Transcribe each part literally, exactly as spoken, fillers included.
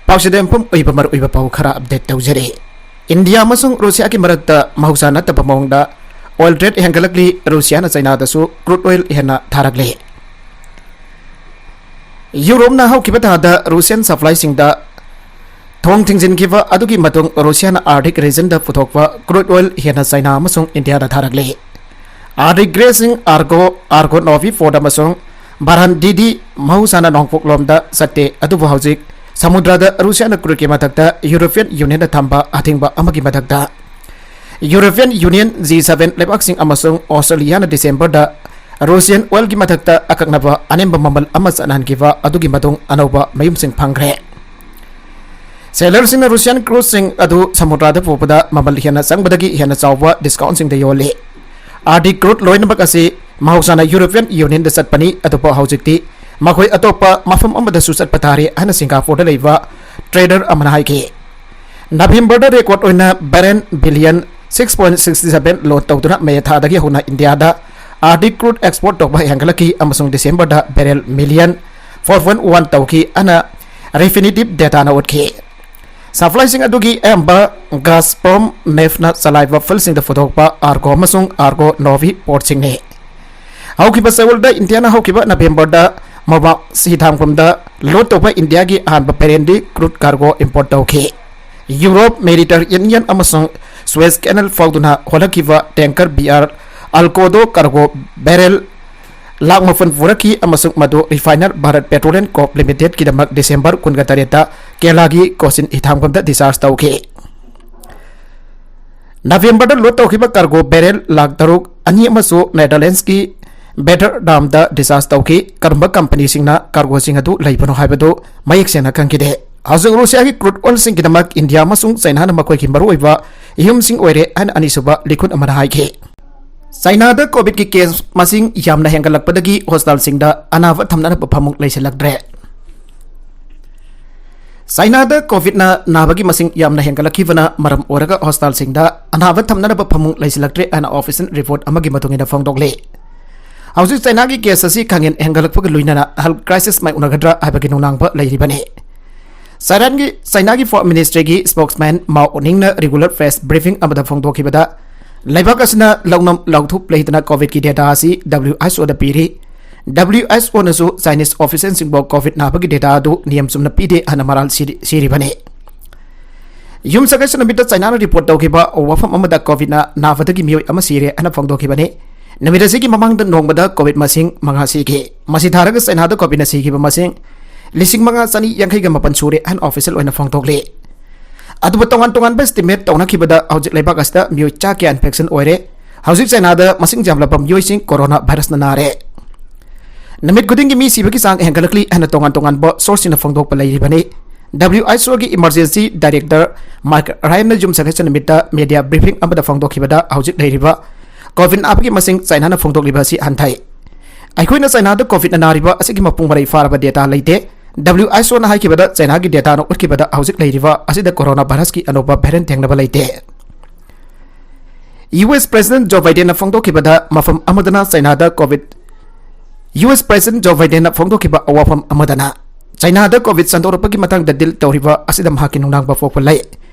ꯄꯥꯎꯁꯤꯗ ꯌꯨꯝꯐꯝ ꯑꯣꯏꯕ ꯃꯔꯨꯑꯣꯏꯕ ꯄꯥꯎ ꯈꯔ ꯑꯞꯗꯦꯠ ꯇꯧꯖꯔꯤ꯫ ꯏꯟꯗꯤꯌꯥ ꯑꯃꯁꯨꯡ ꯔꯨꯁꯤꯌꯥꯒꯤ ꯃꯔꯛꯇ ꯃꯍꯧꯁꯥ ꯅꯠꯇꯕ ꯃꯑꯣꯡꯗ ꯑꯣꯏꯜ ꯇ꯭ꯔꯦꯗ ꯍꯦꯟꯒꯠꯂꯛꯂꯤ꯫ ꯔꯨꯁꯤꯌꯥꯅ ꯆꯩꯅꯥꯗꯁꯨ ꯀ꯭ꯔꯨꯗ ꯑꯣꯏꯜ ꯍꯦꯟꯅ ꯊꯥꯔꯛꯂꯤ꯫ ꯌꯨꯔꯣꯞꯅ ꯍꯧꯈꯤꯕ ꯊꯥꯗ ꯔꯨꯁꯤꯌꯥꯟ ꯁꯄ꯭ꯂꯥꯏꯁꯤꯡꯗ ꯊꯣꯡ ꯊꯤꯡꯖꯤꯟꯈꯤꯕ ꯑꯗꯨꯒꯤ ꯃꯇꯨꯡ ꯔꯨꯁꯤꯌꯥꯅ ꯑꯥꯔꯛꯇꯤꯛ ꯔꯤꯖꯟꯗ ꯄꯨꯊꯣꯛꯄ ꯀ꯭ꯔꯨꯗ ꯑꯣꯏꯜ ꯍꯦꯟꯅ ꯆꯩꯅꯥ ꯑꯃꯁꯨꯡ ꯏꯟꯗꯤꯌꯥꯗ ꯊꯥꯔꯛꯂꯤ꯫ ꯑꯥꯔꯛꯇꯤꯛ ꯒ꯭ꯔꯦꯁꯤꯡ ꯑꯥꯔꯒꯣ, ꯑꯥꯔꯒꯣ ꯅꯣꯚꯤ ꯐꯣꯔꯠ ꯑꯃꯁꯨꯡ ꯕꯥꯔꯥꯟ ꯗꯤꯗꯤ ꯃꯍꯧꯁꯥꯅ ꯅꯣꯡꯄꯣꯛꯂꯣꯝꯗ ꯆꯠꯇꯦ, ꯑꯗꯨꯕꯨ ꯍꯧꯖꯤꯛ ꯁꯃꯨꯗ꯭ꯔꯗ ꯔꯨꯁꯤꯌꯥꯅ ꯀ꯭ꯔꯨꯗꯀꯤ ꯃꯊꯛꯇ ꯌꯨꯔꯣꯄꯤꯌꯟ ꯌꯨꯅꯤꯌꯟꯗ ꯊꯝꯕ ꯑꯊꯤꯡꯕ ꯑꯃꯒꯤ ꯃꯊꯛꯇ ꯌꯨꯔꯣꯄꯤꯌꯟ ꯌꯨꯅꯤꯌꯟ, ꯖꯤ ꯁꯚꯦꯟ ꯂꯩꯕꯥꯛꯁꯤꯡ ꯑꯃꯁꯨꯡ ꯑꯣꯁꯇ꯭ꯔꯦꯂꯤꯌꯥꯅ ꯗꯤꯁꯦꯝꯕꯔꯗ ꯔꯨꯁꯤꯌꯟ ꯑꯣꯏꯜꯒꯤ ꯃꯊꯛꯇ ꯑꯀꯛꯅꯕ ꯑꯅꯦꯝꯕ ꯃꯃꯜ ꯑꯃ ꯆꯠꯅꯍꯟꯈꯤꯕ ꯑꯗꯨꯒꯤ ꯃꯇꯨꯡ ꯑꯅꯧꯕ ꯃꯌꯨꯝꯁꯤꯡ ꯐꯪꯈ꯭ꯔꯦ꯫ ꯁꯦꯂꯔꯁꯤꯡꯅ ꯔꯨꯁꯤꯌꯟ ꯀ꯭ꯔꯨꯗꯁꯤꯡ ꯑꯗꯨ ꯁꯃꯨꯗ꯭ꯔꯗ ꯄꯨꯕꯗ ꯃꯃꯜ ꯍꯦꯟꯅ ꯆꯪꯕꯗꯒꯤ ꯍꯦꯟꯅ ꯆꯥꯎꯕ ꯗꯤꯁꯀꯥꯎꯟꯁꯤꯡꯗ ꯌꯣꯜꯂꯤ꯫ ꯑꯥꯔꯛꯇꯤꯛ ꯀ꯭ꯔꯨꯗ ꯂꯣꯏꯅꯃꯛ ꯑꯁꯤ ꯃꯍꯧꯁꯥꯅ ꯌꯨꯔꯣꯄꯤꯌꯟ ꯌꯨꯅꯤꯌꯟꯗ ꯆꯠꯄꯅꯤ, ꯑꯗꯨꯕꯨ ꯍꯧꯖꯤꯛꯇꯤ ꯃꯈꯣꯏ ꯑꯇꯣꯞꯄ ꯃꯐꯝ ꯑꯃꯗꯁꯨ ꯆꯠꯄ ꯇꯥꯔꯦ ꯍꯥꯏꯅ ꯁꯤꯡꯒꯥꯄꯨꯔꯗ ꯂꯩꯕ ꯇ꯭ꯔꯦꯗꯔ ꯑꯃꯅ ꯍꯥꯏꯈꯤ꯫ ꯅꯕꯦꯝꯕꯔꯗ ꯔꯦꯀꯣꯔꯗ ꯑꯣꯏꯅ barrel billion six point six seven load ꯇꯧꯗꯨꯅ ꯃꯦ ꯊꯥꯗꯒꯤ ꯍꯧꯅ ꯏꯟꯗꯤꯌꯥꯗ ꯑꯥꯔꯛꯇꯤꯛ ꯀ꯭ꯔꯨꯗ ꯑꯦꯛꯁꯄꯣꯔꯠ ꯇꯧꯕ ꯍꯦꯟꯒꯠꯂꯛꯈꯤ ꯑꯃꯁꯨꯡ ꯗꯤꯁꯦꯝꯕꯔꯗ ꯕꯦꯔꯦꯜ ꯃꯤꯂꯤꯌꯟ ꯐꯣꯔ ꯄꯣꯏꯟ ꯋꯥꯟ ꯇꯧꯈꯤ ꯍꯥꯏꯅ ꯔꯤꯐꯤꯅꯤꯇꯤꯚ ꯗꯦꯇꯥꯅ ꯎꯠꯈꯤ꯫ ꯁꯄ꯭ꯂꯥꯏꯁꯤꯡ ꯑꯗꯨꯒꯤ ꯑꯌꯥꯝꯕ ꯒꯥꯖꯄ꯭ꯔꯣꯝ ꯅꯦꯐꯅ ꯆꯂꯥꯏꯕ ꯐꯤꯜꯁꯤꯡꯗ ꯄꯨꯊꯣꯛꯄ ꯑꯥꯔꯒꯣ ꯑꯃꯁꯨꯡ ꯑꯥꯔꯒꯣ ꯅꯣꯚꯤ ꯄꯣꯔꯠꯁꯤꯡꯅꯤ꯫ ꯍꯧꯈꯤꯕ ꯆꯌꯣꯜꯗ ꯏꯟꯗꯤꯌꯥꯅ ꯍꯧꯈꯤꯕ ꯅꯕꯦꯝꯕꯔꯗ ꯃꯣꯕꯥꯛ ꯁꯤꯊꯥꯡꯐꯝꯗ ꯂꯣꯗ ꯇꯧꯕ ꯏꯟꯗꯤꯌꯥꯒꯤ ꯑꯍꯥꯟꯕ ꯕꯦꯔꯦꯜꯗꯤ ꯀ꯭ꯔꯨꯗ ꯀꯥꯔꯒꯣ ꯏꯝꯄꯣꯔꯠ ꯇꯧꯈꯤ꯫ ꯌꯨꯔꯣꯞ, ꯃꯦꯗꯤꯇꯔꯦꯅꯤꯌꯟ ꯑꯃꯁꯨꯡ ꯁ꯭ꯋꯦꯖ ꯀꯦꯅꯦꯜ ꯐꯥꯎꯗꯨꯅ ꯍꯣꯜꯂꯛꯈꯤꯕ ꯇꯦꯡꯀꯔ ꯕꯤ ꯑꯥꯔ ꯑꯜꯀꯣꯗꯣ ꯀꯥꯔꯒꯣ ꯕꯦꯔꯦꯜ ꯂꯥꯈ ꯃꯥꯄꯟ ꯄꯨꯔꯛꯈꯤ ꯑꯃꯁꯨꯡ ꯃꯗꯨ ꯔꯤꯐꯥꯏꯅꯔ ꯚꯥꯔꯠ ꯄꯦꯇ꯭ꯔꯣꯂꯤꯌꯝ ꯀꯣꯔꯞ ꯂꯤꯃꯤꯇꯦꯗꯀꯤꯗꯃꯛ ꯗꯤꯁꯦꯝꯕꯔ ꯀꯨꯟꯒ ꯇꯔꯦꯠꯇ ꯀꯦꯔꯂꯥꯒꯤ ꯀꯣꯆꯤꯟ ꯍꯤꯊꯥꯡꯐꯝꯗ ꯗꯤꯁꯆꯥꯔꯖ ꯇꯧꯈꯤ꯫ ꯅꯕꯦꯝꯕꯔꯗ ꯂꯣꯗ ꯇꯧꯈꯤꯕ ꯀꯥꯔꯒꯣ ꯕꯦꯔꯦꯜ ꯂꯥꯈ ꯇꯔꯨꯛ ꯑꯅꯤ ꯑꯃꯁꯨ ꯅꯦꯗꯔꯂꯦꯟꯗꯁꯀꯤ ꯕꯦꯇꯔꯗꯥꯝꯗ ꯗꯤꯁꯆꯥꯔꯖ ꯇꯧꯈꯤ꯫ ꯀꯔꯝꯕ ꯀꯝꯄꯅꯤꯁꯤꯡꯅ ꯀꯥꯔꯒꯣꯁꯤꯡ ꯑꯗꯨ ꯂꯩꯕꯅꯣ ꯍꯥꯏꯕꯗꯨ ꯃꯌꯦꯛ ꯁꯦꯡꯅ ꯈꯪꯈꯤꯗꯦ꯫ ꯍꯧꯖꯤꯛ ꯔꯨꯁꯤꯌꯥꯒꯤ ꯀ꯭ꯔꯨꯗ ꯑꯣꯏꯜꯁꯤꯡꯒꯤꯗꯃꯛ ꯏꯟꯗꯤꯌꯥ ꯑꯃꯁꯨꯡ ꯆꯩꯅꯥꯅ ꯃꯈꯣꯏꯒꯤ ꯃꯔꯨꯑꯣꯏꯕ ꯌꯨꯝꯁꯤꯡ ꯑꯣꯏꯔꯦ ꯍꯥꯏꯅ ꯑꯅꯤꯁꯨꯕ ꯂꯤꯈꯨꯠ ꯑꯃꯅ ꯍꯥꯏꯈꯤ꯫ ꯆꯩꯅꯥꯗ ꯀꯣꯚꯤꯗꯀꯤ ꯀꯦꯁ ꯃꯁꯤꯡ ꯌꯥꯝꯅ ꯍꯦꯟꯒꯠꯂꯛꯄꯗꯒꯤ ꯍꯣꯁꯄꯤꯇꯥꯜꯁꯤꯡꯗ ꯑꯅꯥꯕ ꯊꯝꯅꯅꯕ ꯐꯃꯨꯡ ꯂꯩꯁꯤꯜꯂꯛꯇ꯭ꯔꯦ꯫ ꯆꯩꯅꯥꯗ ꯀꯣꯚꯤꯗꯅ ꯅꯥꯕꯒꯤ ꯃꯁꯤꯡ ꯌꯥꯝꯅ ꯍꯦꯟꯒꯠꯂꯛꯈꯤꯕꯅ ꯃꯔꯝ ꯑꯣꯏꯔꯒ ꯍꯣꯁꯄꯤꯇꯥꯜꯁꯤꯡꯗ ꯑꯅꯥꯕ ꯊꯝꯅꯅꯕ ꯐꯃꯨꯡ ꯂꯩꯁꯤꯜꯂꯛꯇ꯭ꯔꯦ ꯍꯥꯏꯅ ꯑꯣꯐꯤꯁꯤꯌꯦꯜ ꯔꯤꯄꯣꯔꯠ ꯑꯃꯒꯤ ꯃꯇꯨꯡ ꯏꯟꯅ ꯐꯣꯡꯗꯣꯛꯂꯤ꯫ ꯍꯧꯖꯤꯛ ꯆꯩꯅꯥꯒꯤ ꯀꯦꯁ ꯑꯁꯤ ꯈꯥꯡꯍꯦꯟ ꯍꯦꯟꯒꯠꯂꯛꯄꯒ ꯂꯣꯏꯅꯅ ꯍꯦꯜꯊ ꯀ꯭ꯔꯥꯏꯁꯤꯁ ꯃꯥꯌꯣꯛꯅꯒꯗ꯭ꯔꯥ ꯍꯥꯏꯕꯒꯤ ꯅꯨꯡꯅꯥꯡꯕ ꯂꯩꯔꯤꯕꯅꯤ꯫ ꯆꯥꯏꯔꯥꯟꯒꯤ, ꯆꯥꯏꯅꯥꯒꯤ ꯐꯣꯔꯦꯟ ꯃꯤꯅꯤꯁꯇ꯭ꯔꯤꯒꯤ ꯁ꯭ꯄꯣꯛꯁꯃꯦꯟ ꯃꯥꯎ ꯅꯤꯡꯅ ꯔꯤꯒꯨꯂꯔ ꯄ꯭ꯔꯦꯁ ꯕ꯭ꯔꯤꯐꯤꯡ ꯑꯃꯗ ꯐꯣꯡꯗꯣꯛꯈꯤꯕꯗ, ꯂꯩꯕꯥꯛ ꯑꯁꯤꯅ ꯂꯧꯅꯝ ꯂꯧꯊꯣꯛ ꯂꯩꯇꯅ ꯀꯣꯚꯤꯗꯀꯤ ꯗꯦꯇꯥ ꯑꯁꯤ W H O ꯗ ꯄꯤꯔꯤ꯫ W H O ꯅꯁꯨ ꯆꯥꯏꯅꯤꯁ ꯑꯣꯐꯤꯁꯤꯌꯦꯜꯁꯤꯡꯕꯨ ꯀꯣꯚꯤꯗ ꯅꯥꯕꯒꯤ ꯗꯦꯇꯥ ꯑꯗꯨ ꯅꯤꯌꯝ ꯆꯨꯝꯅ ꯄꯤꯗꯦ ꯍꯥꯏꯅ ꯃꯔꯥꯜ ꯁꯤꯔꯤ-, ꯁꯤꯔꯤꯕꯅꯤ꯫ ꯌꯨꯝꯁꯀꯩꯁ ꯅꯨꯃꯤꯠꯇ ꯆꯥꯏꯅꯥꯅ ꯔꯤꯄꯣꯔꯠ ꯇꯧꯈꯤꯕ ꯋꯥꯐꯝ ꯑꯃꯗ ꯀꯣꯚꯤꯗꯅ ꯅꯥꯕꯗꯒꯤ ꯃꯤꯑꯣꯏ ꯑꯃ ꯁꯤꯔꯦ ꯍꯥꯏꯅ ꯐꯣꯡꯗꯣꯛꯈꯤꯕꯅꯤ꯫ ꯅꯨꯃꯤꯠ ꯑꯁꯤꯒꯤ ꯃꯃꯥꯡꯗ ꯅꯣꯡꯃꯗ ꯀꯣꯚꯤꯗ ꯃꯁꯤꯡ ꯃꯉꯥ ꯁꯤꯈꯤ꯫ ꯃꯁꯤ ꯊꯥꯔꯒ ꯆꯥꯏꯅꯥꯗ ꯀꯣꯚꯤꯗꯅ ꯁꯤꯈꯤꯕ ꯃꯁꯤꯡ ꯂꯤꯁꯤꯡ ꯃꯉꯥ ꯆꯅꯤ ꯌꯥꯡꯈꯩꯒ ꯃꯥꯄꯟ ꯁꯨꯔꯦ ꯍꯥꯏꯅ ꯑꯣꯐꯤꯁꯤꯌꯦꯜ ꯑꯣꯏꯅ ꯐꯣꯡꯗꯣꯛꯂꯤ꯫ ꯑꯗꯨꯕꯨ ꯇꯣꯉꯥꯟ ꯇꯣꯉꯥꯟꯕ ꯑꯦꯁꯇꯤꯃꯦꯠ ꯇꯧꯅꯈꯤꯕꯗ ꯍꯧꯖꯤꯛ ꯂꯩꯕꯥꯛ ꯑꯁꯤꯗ ꯃꯤꯑꯣꯏ ꯆꯥ ꯀꯌꯥ ꯏꯟꯐꯦꯛꯁꯟ ꯑꯣꯏꯔꯦ? ꯍꯧꯖꯤꯛ ꯆꯥꯏꯅꯥꯗ ꯃꯁꯤꯡ ꯌꯥꯝꯂꯕ ꯃꯤꯑꯣꯏꯁꯤꯡ ꯀꯣꯔꯣꯅꯥ ꯚꯥꯏꯔꯁꯅ ꯅꯥꯔꯦ꯫ ꯅꯨꯃꯤꯠ ꯈꯨꯗꯤꯡꯒꯤ ꯃꯤ ꯁꯤꯕꯒꯤ ꯆꯥꯡ ꯍꯦꯟꯒꯠꯂꯛꯂꯤ ꯍꯥꯏꯅ ꯇꯣꯉꯥꯟ ꯇꯣꯉꯥꯟꯕ ꯁꯣꯔꯁꯁꯤꯡꯅ ꯐꯣꯡꯗꯣꯛꯄ ꯂꯩꯔꯤꯕꯅꯤ꯫ W H O ꯒꯤ ꯏꯃꯔꯖꯦꯟꯁꯤ ꯗꯥꯏꯔꯦꯛꯇꯔ ꯃꯥꯏꯛ ꯔꯥꯌꯟꯅ ꯌꯨꯝꯁꯀꯩꯁ ꯅꯨꯃꯤꯠꯇ ꯃꯦꯗꯤꯌꯥ ꯕ꯭ꯔꯤꯐꯤꯡ ꯑꯃꯗ ꯐꯣꯡꯗꯣꯛꯈꯤꯕꯗ ꯍꯧꯖꯤꯛ ꯂꯩꯔꯤꯕ ꯀꯣꯚꯤꯗ ꯅꯥꯕꯒꯤ ꯃꯁꯤꯡ ꯆꯥꯏꯅꯥꯅ ꯐꯣꯡꯗꯣꯛꯂꯤꯕ ꯑꯁꯤ ꯍꯟꯊꯩ꯫ ꯑꯩꯈꯣꯏꯅ ꯆꯥꯏꯅꯥꯗ ꯀꯣꯚꯤꯗꯅ ꯅꯥꯔꯤꯕ ꯑꯁꯤꯒꯤ ꯃꯄꯨꯡ ꯃꯔꯩ ꯐꯥꯔꯕ ꯗꯦꯇꯥ ꯂꯩꯇꯦ꯫ W H O ꯅ ꯍꯥꯏꯈꯤꯕꯗ ꯆꯥꯏꯅꯥꯒꯤ ꯗꯦꯇꯥꯅ ꯎꯠꯈꯤꯕꯗ ꯍꯧꯖꯤꯛ ꯂꯩꯔꯤꯕ ꯑꯁꯤꯗ ꯀꯣꯔꯣꯅꯥ ꯚꯥꯏꯔꯁꯀꯤ ꯑꯅꯧꯕ ꯚꯦꯔꯤꯌꯦꯟꯠ ꯊꯦꯡꯅꯕ ꯂꯩꯇꯦ꯫ U S President Joe Bidenꯅ ꯐꯣꯡꯗꯣꯛꯈꯤꯕꯗ ꯃꯐꯝ ꯑꯃꯗꯅ ꯆꯥꯏꯅꯥꯗ Covid, U S President Joe Bidenꯅ ꯐꯣꯡꯗꯣꯛꯈꯤꯕ ꯋꯥꯐꯝ ꯑꯃꯗꯅ ꯆꯥꯏꯅꯥꯗ ꯀꯣꯚꯤꯗ ꯁꯟꯗꯣꯔꯛꯄꯒꯤ ꯃꯇꯥꯡꯗ ꯗꯤꯜ ꯇꯧꯔꯤꯕ ꯑꯁꯤꯗ ꯃꯍꯥꯛꯀꯤ ꯅꯨꯡꯅꯥꯡꯕ ꯄꯣꯛꯄ ꯂꯩ꯫